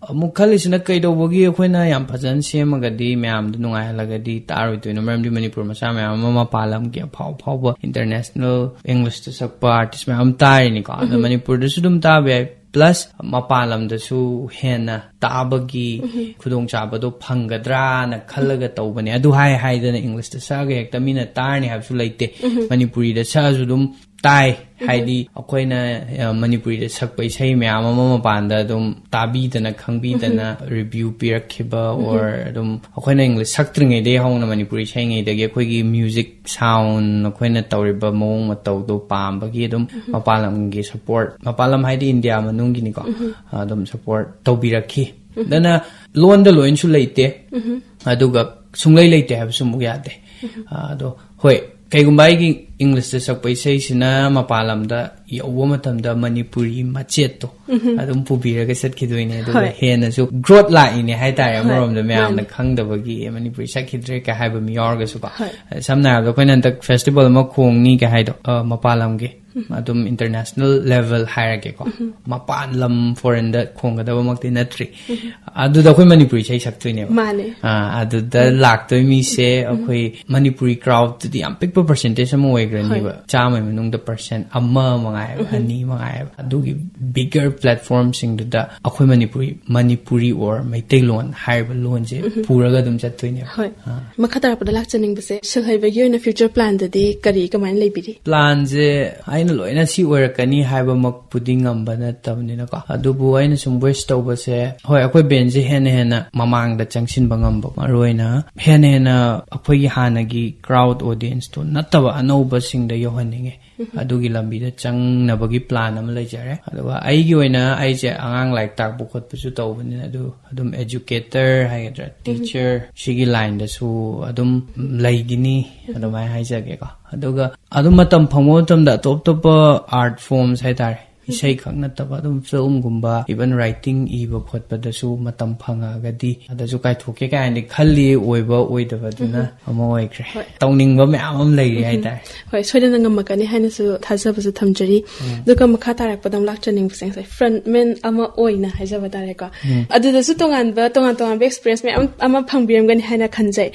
ꯑꯃꯨꯛ ꯈꯜꯂꯤꯁꯤꯅ, ꯀꯩꯗꯧꯕꯒꯤ ꯑꯩꯈꯣꯏꯅ ꯌꯥꯝ ꯐꯖꯅ ꯁꯦꯝꯃꯒꯗꯤ ꯃꯌꯥꯝꯗ ꯅꯨꯡꯉꯥꯏꯍꯜꯂꯒꯗꯤ ꯇꯥꯔꯣꯏꯗꯣꯏꯅꯣ? ꯃꯔꯝꯗꯤ ꯃꯅꯤꯄꯨꯔ ꯃꯆꯥ ꯃꯌꯥꯝ ꯑꯃ ꯃꯄꯥꯟ ꯂꯝꯒꯤ ꯑꯐꯥꯎ ꯑꯐꯥꯎꯕ ꯏꯟꯇꯔꯅꯦꯁꯅꯦꯜ ꯏꯪꯂꯤꯁꯇ ꯁꯛꯄ ꯑꯥꯔꯇꯤꯁ ꯃꯌꯥꯝ ꯑꯃ ꯇꯥꯔꯤꯅꯤꯀꯣ꯫ ꯑꯗꯣ ꯃꯅꯤꯄꯨꯔꯗꯁꯨ ꯑꯗꯨꯝ ꯇꯥꯕ ꯌꯥꯏ, ꯄ꯭ꯂꯁ ꯃꯄꯥꯟ ꯂꯝꯗꯁꯨ ꯍꯦꯟꯅ ꯇꯥꯕꯒꯤ ꯈꯨꯗꯣꯡꯆꯥꯕꯗꯣ ꯐꯪꯒꯗ꯭ꯔꯥꯅ ꯈꯜꯂꯒ ꯇꯧꯕꯅꯦ꯫ ꯑꯗꯨ ꯍꯥꯏ ꯍꯥꯏꯗꯅ ꯏꯪꯂꯤꯁꯇ ꯁꯛꯑꯒ ꯍꯦꯛꯇ ꯃꯤꯅ ꯇꯥꯔꯅꯤ ꯍꯥꯏꯕꯁꯨ ꯂꯩꯇꯦ꯫ ꯃꯅꯤꯄꯨꯔꯤꯗ ꯁꯛꯑꯁꯨ ꯑꯗꯨꯝ ꯇꯥꯏ꯫ ꯍꯥꯏꯗꯤ ꯑꯩꯈꯣꯏꯅ, ꯑ, ꯃꯅꯤꯄꯨꯔꯤꯗ ꯁꯛꯄ ꯏꯁꯩ ꯃꯌꯥꯝ ꯑꯃ ꯃꯄꯥꯟꯗ ꯑꯗꯨꯝ ꯇꯥꯕꯤꯗꯅ ꯈꯪꯕꯤꯗꯅ ꯔꯤꯚ꯭ꯌꯨ ꯄꯤꯔꯛꯈꯤꯕ, or ꯑꯗꯨꯝ ꯑꯩꯈꯣꯏꯅ ꯏꯪꯂꯤꯁ ꯁꯛꯇ꯭ꯔꯤꯉꯩꯗꯒꯤ ꯍꯧꯅ, ꯃꯅꯤꯄꯨꯔꯤ ꯏꯁꯩꯉꯩꯗꯒꯤ ꯑꯩꯈꯣꯏꯒꯤ ꯃ꯭ꯌꯨꯖꯤꯛ ꯁꯥꯎꯟ, ꯑꯩꯈꯣꯏꯅ ꯇꯧꯔꯤꯕ ꯃꯑꯣꯡ ꯃꯇꯧꯗꯣ ꯄꯥꯝꯕꯒꯤ ꯑꯗꯨꯝ ꯃꯄꯥꯟ ꯂꯝꯒꯤ ꯁꯄꯣꯔꯠ, ꯃꯄꯥꯟ ꯂꯝ ꯍꯥꯏꯗꯤ ꯏꯟꯗꯤꯌꯥ ꯃꯅꯨꯡꯒꯤꯅꯤꯀꯣ, ꯑꯗꯨꯝ ꯁꯄꯣꯔꯠ ꯇꯧꯕꯤꯔꯛꯈꯤ꯫ ꯑꯗꯨꯅ ꯂꯣꯟꯗ ꯂꯣꯏꯅꯁꯨ ꯂꯩꯇꯦ, ꯑꯗꯨꯒ ꯁꯨꯡꯂꯩ ꯂꯩꯇꯦ ꯍꯥꯏꯕꯁꯨ ꯑꯃꯨꯛ ꯌꯥꯗꯦ꯫ ꯑꯗꯣ ꯍꯣꯏ, ꯀꯩꯒꯨꯝꯕ ꯑꯩꯒꯤ ꯏꯪꯂꯤꯁꯇ ꯁꯛꯄ ꯏꯁꯩꯁꯤꯅ ꯃꯄꯥꯟ ꯂꯝꯗ ꯌꯧꯕ ꯃꯇꯝꯗ ꯃꯅꯤꯄꯨꯔꯤ ꯃꯆꯦꯠꯇꯣ ꯑꯗꯨꯝ ꯄꯨꯕꯤꯔꯒ ꯆꯠꯈꯤꯗꯣꯏꯅꯦ꯫ ꯑꯗꯨꯒ ꯍꯣꯏ꯫ ꯍꯦꯟꯅꯁꯨ ꯒ꯭ꯔꯣꯠ ꯂꯥꯛꯏꯅꯦ ꯍꯥꯏꯇꯥꯔꯦ꯫ ꯍꯣꯏ, ꯑꯃꯔꯣꯝꯗ ꯃꯌꯥꯝꯅ ꯃꯥꯅꯦ꯫ ꯈꯪꯗꯕꯒꯤ ꯃꯅꯤꯄꯨꯔꯤ ꯁꯛꯈꯤꯗ꯭ꯔꯦ ꯀ ꯍꯥꯏꯕ ꯃꯤ ꯌꯥꯎꯔꯒꯁꯨꯀꯣ꯫ ꯍꯣꯏ꯫ ꯁꯝꯅ ꯍꯥꯏꯔꯕꯗ ꯑꯩꯈꯣꯏꯅ ꯍꯟꯗꯛ ꯐꯦꯁꯇꯤꯚꯦꯜ ꯑꯃ ꯈꯣꯡꯅꯤ ꯀ ꯍꯥꯏꯗꯣ, ꯑ, ꯃꯄꯥꯟ ꯂꯝꯒꯤ ꯑꯗꯨꯝ ꯏꯟꯇꯔꯅꯦꯁꯅꯦꯜ ꯂꯦꯚꯦꯜ ꯍꯥꯏꯔꯒꯦꯀꯣ, ꯃꯄꯥꯟ ꯂꯝ, ꯐꯣꯔꯦꯟꯗ ꯈꯣꯡꯒꯗꯕꯃꯛꯇꯤ ꯅꯠꯇ꯭ꯔꯤ꯫ ꯑꯗꯨꯗ ꯑꯩꯈꯣꯏ ꯃꯅꯤꯄꯨꯔꯤ ꯏꯁꯩ ꯁꯛꯇꯣꯏꯅꯦꯕ꯫ ꯃꯥꯅꯦ꯫ ꯑꯥ, ꯑꯗꯨꯗ ꯂꯥꯛꯇꯣꯏ ꯃꯤꯁꯦ ꯑꯩꯈꯣꯏ ꯃꯅꯤꯄꯨꯔꯤ ꯀ꯭ꯔꯥꯎꯗꯇꯨꯗꯤ ꯌꯥꯝ ꯄꯤꯛꯄ ꯄꯔꯁꯦꯟꯇꯦꯖ ꯑꯃ ꯑꯣꯏꯈ꯭ꯔꯅꯤꯕ꯫ ꯍꯣꯏ꯫ ꯆꯥꯝꯃꯒꯤ ꯃꯅꯨꯡꯗ ꯄꯔꯁꯦꯟ ꯑꯃ ꯃꯉꯥꯏꯕ, ꯑꯅꯤ ꯃꯉꯥꯏꯕ꯫ ꯑꯗꯨꯒꯤ ꯕꯤꯒꯔ ꯄ꯭ꯂꯦꯠꯐꯣꯔꯝꯁꯤꯡꯗꯨꯗ ꯑꯩꯈꯣꯏ ꯃꯅꯤꯄꯨꯔꯤ, ꯃꯅꯤꯄꯨꯔꯤ or ꯃꯩꯇꯩꯂꯣꯟ ꯍꯥꯏꯔꯤꯕ ꯂꯣꯟꯁꯦ ꯄꯨꯔꯒ ꯑꯗꯨꯝ ꯆꯠꯇꯣꯏꯅꯦꯕ꯫ ꯍꯣꯏ꯫ ꯑꯥ꯫ ꯃꯈꯥ ꯇꯥꯔꯛꯄꯗ ꯂꯥꯛꯆꯅꯤꯡꯕꯁꯦ, ꯁꯤꯜꯍꯩꯕꯒꯤ ꯑꯣꯏꯅ ꯐ꯭ꯌꯨꯆꯔ ꯄ꯭ꯂꯥꯟꯗꯗꯤ ꯀꯔꯤ, ꯀꯃꯥꯏꯅ ꯂꯩꯕꯤꯔꯤ? ꯄ꯭ꯂꯥꯟꯁꯦ ꯑꯩꯅ ꯂꯣꯏꯅ ꯁꯤ ꯑꯣꯏꯔꯛꯀꯅꯤ ꯍꯥꯏꯕꯃꯛꯄꯨꯗꯤ ꯉꯝꯕ ꯅꯠꯇꯕꯅꯤꯅꯀꯣ, ꯑꯗꯨꯕꯨ ꯑꯩꯅ ꯁꯨꯝ ꯋꯤꯁ ꯇꯧꯕꯁꯦ, ꯍꯣꯏ, ꯑꯩꯈꯣꯏ ꯕꯦꯟꯁꯦ ꯍꯦꯟꯅ ꯍꯦꯟꯅ ꯃꯃꯥꯡꯗ ꯆꯪꯁꯤꯟꯕ ꯉꯝꯕ, ꯃꯔꯨꯑꯣꯏꯅ ꯍꯦꯟꯅ ꯍꯦꯟꯅ ꯑꯩꯈꯣꯏꯒꯤ ꯍꯥꯟꯅꯒꯤ ꯀ꯭ꯔꯥꯎꯗ ꯑꯣꯗꯤꯌꯦꯟꯁꯇꯣ ꯅꯠꯇꯕ ꯑꯅꯧꯕꯁꯤꯡꯗ ꯌꯧꯍꯟꯅꯤꯡꯉꯦ꯫ ꯑꯗꯨꯒꯤ ꯂꯝꯕꯤꯗ ꯆꯪꯅꯕꯒꯤ ꯄ꯭ꯂꯥꯟ ꯑꯃ ꯂꯩꯖꯔꯦ꯫ ꯑꯗꯨꯒ ꯑꯩꯒꯤ ꯑꯣꯏꯅ ꯑꯩꯁꯦ ꯑꯉꯥꯡ ꯂꯥꯏꯔꯤꯛ ꯇꯥꯛꯄ ꯈꯣꯠꯄꯁꯨ ꯇꯧꯕꯅꯤꯅ, ꯑꯗꯨ ꯑꯗꯨꯝ ꯑꯦꯖꯨꯀꯦꯇꯔ ꯍꯥꯏꯒꯗ꯭ꯔꯥ, ꯇꯤꯆꯔ, ꯁꯤꯒꯤ ꯂꯥꯏꯟꯗꯁꯨ ꯑꯗꯨꯝ ꯂꯩꯒꯅꯤ, ꯑꯗꯨꯃꯥꯏꯅ ꯍꯥꯏꯖꯒꯦꯀꯣ꯫ ꯑꯗꯨꯒ ꯑꯗꯨꯝ ꯃꯇꯝ ꯐꯪꯕ ꯃꯇꯝꯗ ꯑꯇꯣꯞ ꯑꯇꯣꯞꯄ ꯑꯥꯔꯠ ꯐꯣꯔꯝꯁ ꯍꯥꯏꯇꯥꯔꯦ, ꯏꯁꯩ ꯈꯛ ꯅꯠꯇꯕ ꯑꯗꯨꯝ ꯐꯤꯂꯝꯒꯨꯝꯕ, ꯏꯚꯟ ꯔꯥꯏꯇꯤꯡ ꯏꯕ ꯈꯣꯠꯄꯗꯁꯨ ꯃꯇꯝ ꯐꯪꯉꯒꯗꯤ ꯑꯗꯁꯨ ꯀꯥꯏꯊꯣꯛꯀꯦ ꯀꯥꯏꯅꯗꯤ ꯈꯜꯂꯤ꯫ ꯑꯣꯏꯕ ꯑꯣꯏꯗꯕꯗꯨꯅ ꯑꯃ ꯑꯣꯏꯈ꯭ꯔꯦ꯫ ꯍꯣꯏ꯫ ꯇꯧꯅꯤꯡꯕ ꯃꯌꯥꯝ ꯑꯃ ꯂꯩꯔꯤ ꯍꯥꯏꯇꯥꯔꯦ꯫ ꯍꯣꯏ, ꯁꯣꯏꯗꯅ ꯉꯝꯃꯛꯀꯅꯤ ꯍꯥꯏꯅꯁꯨ ꯊꯥꯖꯕꯁꯨ ꯊꯝꯖꯔꯤ꯫ ꯑꯗꯨꯒ ꯃꯈꯥ ꯇꯥꯔꯛꯄꯗ ꯑꯃꯨꯛ ꯂꯥꯛꯆꯅꯤꯡꯕꯁꯦ, ꯉꯁꯥꯏ ꯐ꯭ꯔꯟꯠꯃꯦꯟ ꯑꯃ ꯑꯣꯏꯅ ꯍꯥꯏꯖꯕ ꯇꯥꯔꯦꯀꯣ꯫ ꯑꯗꯨꯗꯁꯨ ꯇꯣꯉꯥꯟꯕ, ꯇꯣꯉꯥꯟ ꯇꯣꯉꯥꯟꯕ ꯑꯦꯛꯁꯄꯤꯔꯤꯌꯦꯟꯁ ꯃꯌꯥꯝ ꯑꯃ ꯐꯪꯕꯤꯔꯝꯒꯅꯤ ꯍꯥꯏꯅ ꯈꯟꯖꯩ꯫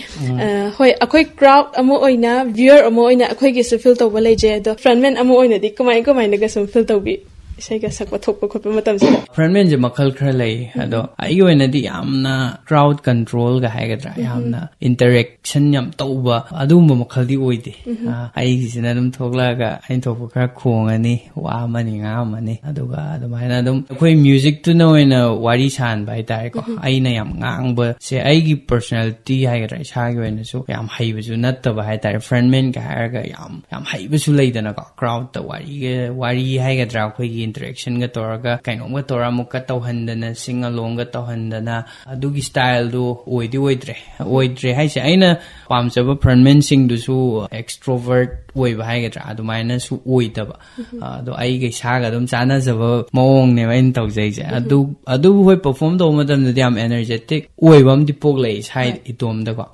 ꯑ, ꯍꯣꯏ, ꯑꯩꯈꯣꯏ ꯀ꯭ꯔꯥꯎꯗ ꯑꯃ ꯑꯣꯏꯅ, ꯚ꯭ꯌꯨꯋꯔ ꯑꯃ ꯑꯣꯏꯅ ꯑꯩꯈꯣꯏꯒꯤꯁꯨ ꯐꯤꯜ ꯇꯧꯕ ꯂꯩꯖꯩ, ꯑꯗꯣ ꯐ꯭ꯔꯟꯠꯃꯦꯟ ꯑꯃ ꯑꯣꯏꯅꯗꯤ ꯀꯃꯥꯏ ꯀꯃꯥꯏꯅꯒ ꯁꯨꯝ ꯐꯤꯜ ꯇꯧꯕꯤ? ꯏꯁꯩꯒ ꯁꯛꯄ ꯊꯣꯛꯄ ꯈꯣꯠꯄ ꯃꯇꯝꯁꯤꯗ? Frontmanꯁꯦ ꯃꯈꯜ ꯈꯔ ꯂꯩ꯫ ꯑꯗꯣ ꯑꯩꯒꯤ ꯑꯣꯏꯅꯗꯤ ꯌꯥꯝꯅ crowd controlꯒ ꯍꯥꯏꯒꯗ꯭ꯔꯥ, ꯌꯥꯝꯅ interaction ꯌꯥꯝ ꯇꯧꯕ ꯑꯗꯨꯒꯨꯝꯕ ꯃꯈꯜꯗꯤ ꯑꯣꯏꯗꯦ꯫ ꯑꯥ, ꯑꯩꯒꯤꯁꯤꯅ ꯑꯗꯨꯝ ꯊꯣꯛꯂꯛꯑꯒ ꯑꯩꯅ ꯊꯣꯛꯄ ꯈꯔ ꯈꯣꯡꯉꯅꯤ, ꯋꯥ ꯑꯃꯅꯤ ꯉꯥꯡꯉꯝꯃꯅꯤ, ꯑꯗꯨꯒ ꯑꯗꯨꯃꯥꯏꯅ ꯑꯗꯨꯝ ꯑꯩꯈꯣꯏ musicꯇꯨꯅ ꯑꯣꯏꯅ ꯋꯥꯔꯤ ꯁꯥꯍꯟꯕ ꯍꯥꯏꯇꯥꯔꯦꯀꯣ꯫ ꯑꯩꯅ ꯌꯥꯝ ꯉꯥꯡꯕꯁꯦ, ꯑꯩꯒꯤ personality ꯍꯥꯏꯒꯗ꯭ꯔꯥ, ꯏꯁꯥꯒꯤ ꯑꯣꯏꯅꯁꯨ ꯌꯥꯝ ꯍꯩꯕꯁꯨ ꯅꯠꯇꯕ ꯍꯥꯏꯇꯥꯔꯦ꯫ Frontmanꯒ ꯍꯥꯏꯔꯒ ꯌꯥꯝ ꯌꯥꯝ ꯍꯩꯕꯁꯨ ꯂꯩꯗꯅꯀꯣ꯫ Crowdꯇ ꯋꯥꯔꯤꯒ, ꯋꯥꯔꯤ ꯍꯥꯏꯒꯗ꯭ꯔꯥ, ꯑꯩꯈꯣꯏꯒꯤ interactionꯒ ꯇꯧꯔꯒ ꯀꯩꯅꯣꯝꯒ ꯇꯧꯔ ꯑꯃꯨꯛꯀ ꯇꯧꯍꯟꯗꯅ, sing alongꯒ ꯇꯧꯍꯟꯗꯅ, ꯑꯗꯨꯒꯤ styleꯗꯣ ꯑꯣꯏꯗꯤ ꯑꯣꯏꯗ꯭ꯔꯦ꯫ ꯑꯣꯏꯗ꯭ꯔꯦ ꯍꯥꯏꯁꯦ, ꯑꯩꯅ ꯄꯥꯝꯖꯕ frontmanꯁꯤꯡꯗꯨꯁꯨ extrovert ꯑꯣꯏꯕ ꯍꯥꯏꯒꯗ꯭ꯔꯥ, ꯑꯗꯨꯃꯥꯏꯅꯁꯨ ꯑꯣꯏꯗꯕ꯫ ꯑꯗꯣ ꯑꯩꯒ ꯏꯁꯥꯒ ꯑꯗꯨꯝ ꯆꯥꯟꯅꯖꯕ ꯃꯑꯣꯡꯅꯦꯕ ꯑꯩꯅ ꯇꯧꯖꯩꯁꯦ꯫ ꯑꯗꯨ, ꯑꯗꯨꯕꯨ ꯍꯣꯏ, perform ꯇꯧꯕ ꯃꯇꯝꯗꯗꯤ ꯌꯥꯝ energetic ꯑꯣꯏꯕ ꯑꯃꯗꯤ ꯄꯣꯛꯂꯛꯑꯦ ꯏꯁꯥ ꯏꯇꯣꯝꯗꯀꯣ꯫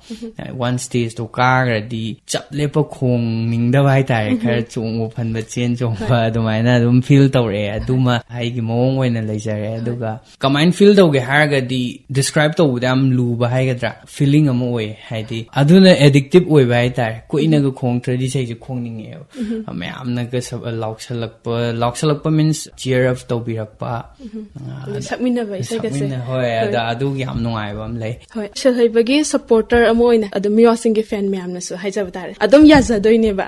One stageꯇꯣ ꯀꯥꯈ꯭ꯔꯗꯤ ꯆꯞ ꯂꯦꯞꯄ ꯈꯣꯡꯅꯤꯡꯗꯕ ꯍꯥꯏꯇꯥꯔꯦ, ꯈꯔ ꯆꯣꯡꯕ ꯐꯟꯕ, ꯆꯦꯟ ꯆꯣꯡꯕ, ꯑꯗꯨꯃꯥꯏꯅ ꯑꯗꯨꯝ feel ꯇꯧꯔꯛꯑꯦ꯫ ꯑꯗꯨꯃ ꯑꯩꯒꯤ ꯃꯑꯣꯡ ꯑꯣꯏꯅ ꯂꯩꯖꯔꯦ꯫ ꯑꯗꯨꯒ ꯀꯃꯥꯏꯅ feel ꯇꯧꯒꯦ ꯍꯥꯏꯔꯒꯗꯤ, describe ꯇꯧꯕꯗ ꯌꯥꯝ ꯂꯨꯕ ꯍꯥꯏꯒꯗ꯭ꯔꯥ, feeling ꯑꯃ ꯑꯣꯏꯌꯦ꯫ ꯍꯥꯏꯗꯤ ꯑꯗꯨꯅ addictive ꯑꯣꯏꯕ ꯍꯥꯏꯇꯥꯔꯦ, ꯀꯨꯏꯅꯒ ꯈꯣꯡꯗ꯭ꯔꯗꯤ ꯏꯁꯩꯁꯦ ꯈꯣꯡꯅꯤꯡꯉꯛꯑꯦꯕ꯫ ꯃꯌꯥꯝꯅꯒ ꯁ-, ꯂꯥꯎꯁꯜꯂꯛꯄ, ꯂꯥꯎꯁꯜꯂꯛꯄ means cheer up ꯇꯧꯕꯤꯔꯛꯄ꯫ ꯑꯥ, ꯑꯗꯨ ꯁꯛꯃꯤꯟꯅꯕ ꯏꯁꯩꯒꯁꯦ꯫ ꯁꯛꯃꯤꯟꯅ-, ꯍꯣꯏ, ꯑꯗ ꯑꯗꯨꯒꯤ ꯌꯥꯝ ꯅꯨꯡꯉꯥꯏꯕ ꯑꯃ ꯂꯩ꯫ ꯍꯣꯏ, ꯁꯤꯜꯍꯩꯕꯒꯤ supporter ꯑꯃ ꯑꯣꯏꯅ ꯑꯗꯨꯝ ꯃꯤꯋꯥꯁꯤꯡꯒꯤ fan ꯃꯌꯥꯝꯅꯁꯨ ꯍꯥꯏꯖꯕ ꯇꯥꯔꯦ, ꯑꯗꯨꯝ ꯌꯥꯖꯗꯣꯏꯅꯦꯕ꯫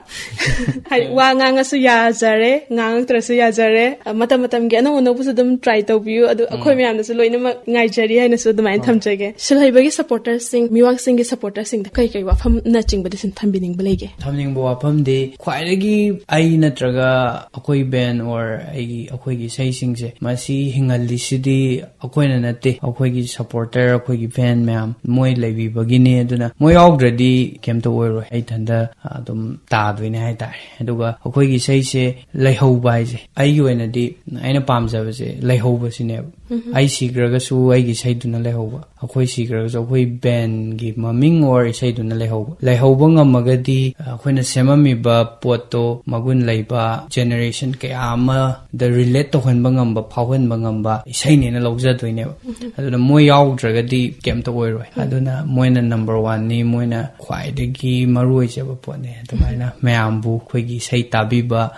ꯍꯥꯏꯗꯤ ꯋꯥ ꯉꯥꯡꯉꯁꯨ ꯌꯥꯖꯔꯦ, ꯉꯥꯡꯉꯛꯇ꯭ꯔꯁꯨ ꯌꯥꯖꯔꯦ꯫ ꯑ, ꯃꯇꯝ ꯃꯇꯝꯒꯤ ꯑꯅꯧ ꯑꯅꯧꯕꯁꯨ ꯑꯗꯨꯝ try ꯇꯧꯕꯤꯌꯨ꯫ ꯑꯗꯨ ꯑꯩꯈꯣꯏ ꯃꯌꯥꯝꯅꯁꯨ ꯂꯣꯏꯅꯃꯛ ꯉꯥꯏꯖꯔꯤ ꯍꯥꯏꯅꯁꯨ ꯑꯗꯨꯃꯥꯏꯅ ꯊꯝꯖꯒꯦ꯫ ꯁꯤꯜꯍꯩꯕꯒꯤ supporterꯁꯤꯡ, ꯃꯤꯋꯥꯁꯤꯡꯒꯤ supporterꯁꯤꯡꯗ ꯀꯩ ꯀꯩ ꯋꯥꯐꯝꯅꯆꯤꯡꯕꯗꯤ ꯁꯨꯝ ꯊꯝꯕꯤꯅꯤꯡꯕ ꯂꯩꯒꯦ? ꯊꯝꯅꯤꯡꯕ ꯋꯥꯐꯝꯗꯤ, ꯈ꯭ꯋꯥꯏꯗꯒꯤ ꯑꯩ ꯅꯠꯇ꯭ꯔꯒ ꯑꯩꯈꯣꯏ band or ꯑꯩꯒꯤ, ꯑꯩꯈꯣꯏꯒꯤ ꯏꯁꯩꯁꯤꯡꯁꯦ, ꯃꯁꯤ ꯍꯤꯡꯍꯜꯂꯤꯁꯤꯗꯤ ꯑꯩꯈꯣꯏꯅ ꯅꯠꯇꯦ, ꯑꯩꯈꯣꯏꯒꯤ supporter, ꯑꯩꯈꯣꯏꯒꯤ fan ꯃꯌꯥꯝ, ꯃꯣꯏ ꯂꯩꯕꯤꯕꯒꯤꯅꯦ꯫ ꯑꯗꯨꯅ ꯃꯣꯏ ꯌꯥꯎꯗ꯭ꯔꯗꯤ ꯀꯩꯝꯇ ꯑꯣꯏꯔꯣꯏ, ꯑꯩ ꯏꯊꯟꯗ ꯑꯗꯨꯝ ꯇꯥꯗꯣꯏꯅꯦ ꯍꯥꯏꯇꯥꯔꯦ꯫ ꯑꯗꯨꯒ ꯑꯩꯈꯣꯏꯒꯤ ꯏꯁꯩꯁꯦ ꯂꯩꯍꯧꯕ ꯍꯥꯏꯁꯦ, ꯑꯩꯒꯤ ꯑꯣꯏꯅꯗꯤ ꯑꯩꯅ ꯄꯥꯝꯖꯕꯁꯦ ꯂꯩꯍꯧꯕꯁꯤꯅꯦꯕ꯫ ꯑꯩ ꯁꯤꯈ꯭ꯔꯒꯁꯨ ꯑꯩꯒꯤ ꯏꯁꯩꯗꯨꯅ ꯂꯩꯍꯧꯕ, ꯑꯩꯈꯣꯏ ꯁꯤꯈ꯭ꯔꯒꯁꯨ ꯑꯩꯈꯣꯏ ꯕꯦꯟꯒꯤ ꯃꯃꯤꯡ ꯑꯣꯔ ꯏꯁꯩꯗꯨꯅ ꯂꯩꯍꯧꯕ꯫ ꯂꯩꯍꯧꯕ ꯉꯝꯃꯒꯗꯤ ꯑꯩꯈꯣꯏꯅ ꯁꯦꯝꯃꯝꯃꯤꯕ ꯄꯣꯠꯇꯣ ꯃꯒꯨꯟ ꯂꯩꯕ, ꯖꯦꯅꯦꯔꯦꯁꯟ ꯀꯌꯥ ꯑꯃꯗ ꯔꯤꯂꯦꯠ ꯇꯧꯍꯟꯕ ꯉꯝꯕ, ꯐꯥꯎꯍꯟꯕ ꯉꯝꯕ ꯏꯁꯩꯅꯦꯅ ꯂꯧꯖꯗꯣꯏꯅꯦꯕ꯫ ꯑꯗꯨꯅ ꯃꯣꯏ ꯌꯥꯎꯗ꯭ꯔꯒꯗꯤ ꯀꯩꯝꯇ ꯑꯣꯏꯔꯣꯏ꯫ ꯑꯗꯨꯅ ꯃꯣꯏꯅ ꯅꯝꯕꯔ ꯋꯥꯟꯅꯤ, ꯃꯣꯏꯅ ꯈ꯭ꯋꯥꯏꯗꯒꯤ ꯃꯔꯨ ꯑꯣꯏꯖꯕ ꯄꯣꯠꯅꯦ꯫ ꯑꯗꯨꯃꯥꯏꯅ ꯃꯌꯥꯝꯕꯨ, ꯑꯩꯈꯣꯏꯒꯤ ꯏꯁꯩ ꯇꯥꯕꯤꯕ,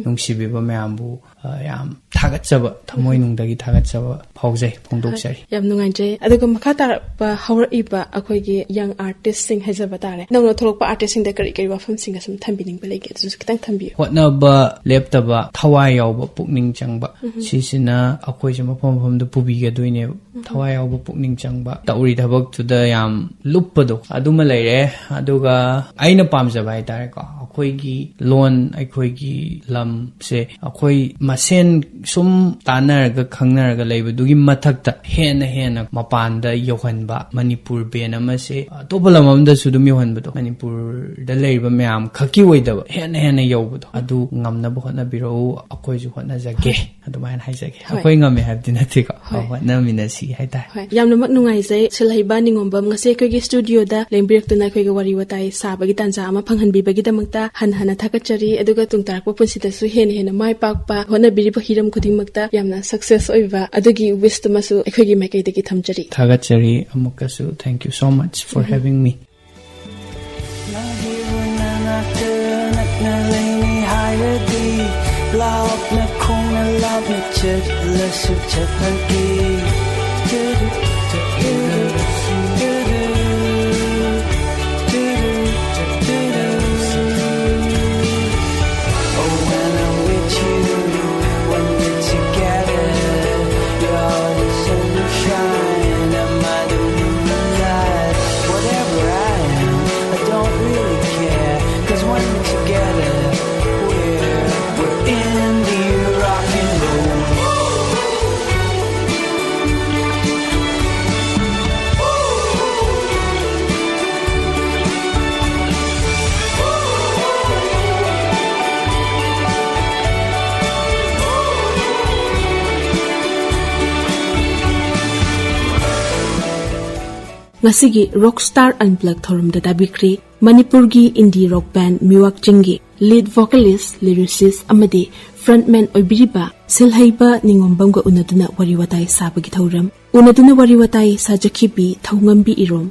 ꯅꯨꯡꯁꯤꯕꯤꯕ ꯃꯌꯥꯝꯕꯨ, ꯑ, ꯌꯥꯝ ꯊꯥꯒꯠꯆꯕ, ꯊꯃꯣꯏꯅꯨꯡꯗꯒꯤ ꯊꯥꯒꯠꯆꯕ ꯐꯥꯎꯖꯩ, ꯐꯣꯡꯗꯣꯛꯆꯔꯤ꯫ ꯌꯥꯝ ꯅꯨꯡꯉꯥꯏꯖꯩ꯫ ꯑꯗꯨꯒ ꯃꯈꯥ ꯇꯥꯔꯛꯄ ꯍꯧꯔꯛꯏꯕ ꯑꯩꯈꯣꯏꯒꯤ ꯌꯪ ꯑꯥꯔꯇꯤꯁꯁꯤꯡ ꯍꯥꯏꯖꯕ ꯇꯥꯔꯦ, ꯅꯧꯅ ꯊꯣꯛꯂꯛꯄ ꯑꯥꯔꯇꯤꯁꯁꯤꯡꯗ ꯀꯔꯤ ꯀꯔꯤ ꯋꯥꯐꯝꯁꯤꯡꯒ ꯁꯨꯝ ꯊꯝꯕꯤꯅꯤꯡꯕ ꯂꯩꯒꯦ? ꯑꯗꯨꯁꯨ ꯈꯤꯇꯪ ꯊꯝꯕꯤꯌꯨ꯫ ꯍꯣꯠꯅꯕ ꯂꯦꯞꯇꯕ, ꯊꯋꯥꯏ ꯌꯥꯎꯕ, ꯄꯨꯛꯅꯤꯡ ꯆꯪꯕ, ꯁꯤꯁꯤꯅ ꯑꯩꯈꯣꯏꯁꯦ ꯃꯐꯝ ꯃꯐꯝꯗ ꯄꯨꯕꯤꯒꯗꯣꯏꯅꯦꯕ꯫ ꯊꯋꯥꯏ ꯌꯥꯎꯕ, ꯄꯨꯛꯅꯤꯡ ꯆꯪꯕ, ꯇꯧꯔꯤ ꯊꯕꯛꯇꯨꯗ ꯌꯥꯝ ꯂꯨꯞꯄꯗꯣ, ꯑꯗꯨꯃ ꯂꯩꯔꯦ꯫ ꯑꯗꯨꯒ ꯑꯩꯅ ꯄꯥꯝꯖꯕ ꯍꯥꯏꯇꯥꯔꯦꯀꯣ, ꯑꯩꯈꯣꯏꯒꯤ ꯂꯣꯟ, ꯑꯩꯈꯣꯏꯒꯤ ꯂꯝꯁꯦ ꯑꯩꯈꯣꯏ ꯃꯁꯦꯟ ꯁꯨꯝ ꯇꯥꯟꯅꯔꯒ ꯈꯪꯅꯔꯒ ꯂꯩꯕꯗꯨꯒꯤ ꯃꯊꯛꯇ ꯍꯦꯟꯅ ꯍꯦꯟꯅ ꯃꯄꯥꯟꯗ ꯌꯧꯍꯟꯕ, ꯃꯅꯤꯄꯨꯔ ꯕꯦꯟ ꯑꯃꯁꯦ ꯑꯇꯣꯞꯄ ꯂꯝ ꯑꯃꯗꯁꯨ ꯑꯗꯨꯝ ꯌꯧꯍꯟꯕꯗꯣ, ꯃꯅꯤꯄꯨꯔꯗ ꯂꯩꯔꯤꯕ ꯃꯌꯥꯝ ꯈꯛꯀꯤ ꯑꯣꯏꯗꯕ ꯍꯦꯟꯅ ꯍꯦꯟꯅ ꯌꯧꯕꯗꯣ, ꯑꯗꯨ ꯉꯝꯅꯕ ꯍꯣꯠꯅꯕꯤꯔꯛꯎ꯫ ꯑꯩꯈꯣꯏꯁꯨ ꯍꯣꯠꯅꯖꯒꯦ, ꯑꯗꯨꯃꯥꯏꯅ ꯍꯥꯏꯖꯒꯦ꯫ ꯍꯣꯏ꯫ ꯑꯩꯈꯣꯏ ꯉꯝꯃꯦ ꯍꯥꯏꯕꯗꯤ ꯅꯠꯇꯦꯀꯣ, ꯍꯣꯏ꯫ ꯍꯣꯠꯅꯃꯤꯟꯅꯁꯤ ꯍꯥꯏꯇꯥꯔꯦ꯫ ꯍꯣꯏ, ꯌꯥꯝꯅꯃꯛ ꯅꯨꯡꯉꯥꯏꯖꯩ꯫ ꯁꯤꯜꯍꯩꯕ ꯅꯤꯉꯣꯝꯕꯝ ꯉꯁꯤ ꯑꯩꯈꯣꯏꯒꯤ ꯁ꯭ꯇꯨꯗꯤꯑꯣꯗ ꯂꯦꯡꯕꯤꯔꯛꯇꯨꯅ ꯑꯩꯈꯣꯏꯒ ꯋꯥꯔꯤ ꯋꯥꯇꯥꯏ ꯁꯥꯕꯒꯤ ꯇꯥꯟꯖꯥ ꯑꯃ ꯐꯪꯍꯟꯕꯤꯕꯒꯤꯗꯃꯛꯇ ꯍꯟꯅ ꯍꯟꯅ ꯊꯥꯒꯠꯆꯔꯤ꯫ ꯑꯗꯨꯒ ꯇꯨꯡ ꯇꯥꯔꯛꯄ ꯄꯨꯟꯁꯤꯗꯁꯨ ꯍꯦꯟꯅ ꯍꯦꯟꯅ ꯃꯥꯏ ꯄꯥꯛꯄ, ꯍꯣꯠꯅꯕꯤꯔꯤꯕ ꯍꯤꯔꯝ ꯈꯨꯗꯤꯡꯃꯛꯇ ꯌꯥꯝꯅ ꯁꯛꯁꯦꯁ ꯑꯣꯏꯕ, ꯑꯗꯨꯒꯤ ꯋꯤꯁꯇꯨꯃꯁꯨ ꯑꯩꯈꯣꯏꯒꯤ ꯃꯥꯏꯀꯩꯗꯒꯤ ꯊꯝꯖꯔꯤ꯫ ꯊꯥꯒꯠꯆꯔꯤ ꯑꯃꯨꯛꯀꯁꯨ꯫ Thank you so much for having me. ꯅꯪꯒꯤ ꯎꯅ ꯅꯥꯛꯇ ꯅꯛꯅ ꯂꯩꯅꯤ ꯍꯥꯏꯔꯗꯤ, ꯂꯥꯞꯅ ꯈꯣꯡꯅ ꯂꯥꯞꯅ ꯆꯠꯂꯁꯨ ꯆꯠꯂꯒꯦ꯫ Oh, when I'm with you, when we're together, you're the sunshine of my moonlight. Whatever I am, I don't really care, 'cause when we're together, we're, we're in the rock and roll. ꯉꯁꯤꯒꯤ Rockstar Unplugged ꯊꯧꯔꯝꯗ ꯇꯥꯕꯤꯈ꯭ꯔꯦ ꯃꯅꯤꯄꯨꯔꯒꯤ indie rock band ꯃꯤꯋꯥꯛ ꯆꯤꯡꯒꯤ lead vocalist, lyricist ꯑꯃꯗꯤ frontman ꯑꯣꯏꯕꯤꯔꯤꯕ ꯁꯤꯜꯍꯩꯕ ꯅꯤꯉꯣꯝꯕꯝꯒ ꯎꯅꯗꯨꯅ ꯋꯥꯔꯤ ꯋꯥꯇꯥꯏ ꯁꯥꯕꯒꯤ ꯊꯧꯔꯝ꯫ ꯎꯅꯗꯨꯅ ꯋꯥꯔꯤ ꯋꯥꯇꯥꯏ ꯁꯥꯖꯈꯤꯕꯤ ꯊꯧꯉꯝꯕꯤ ꯏꯔꯣꯝ꯫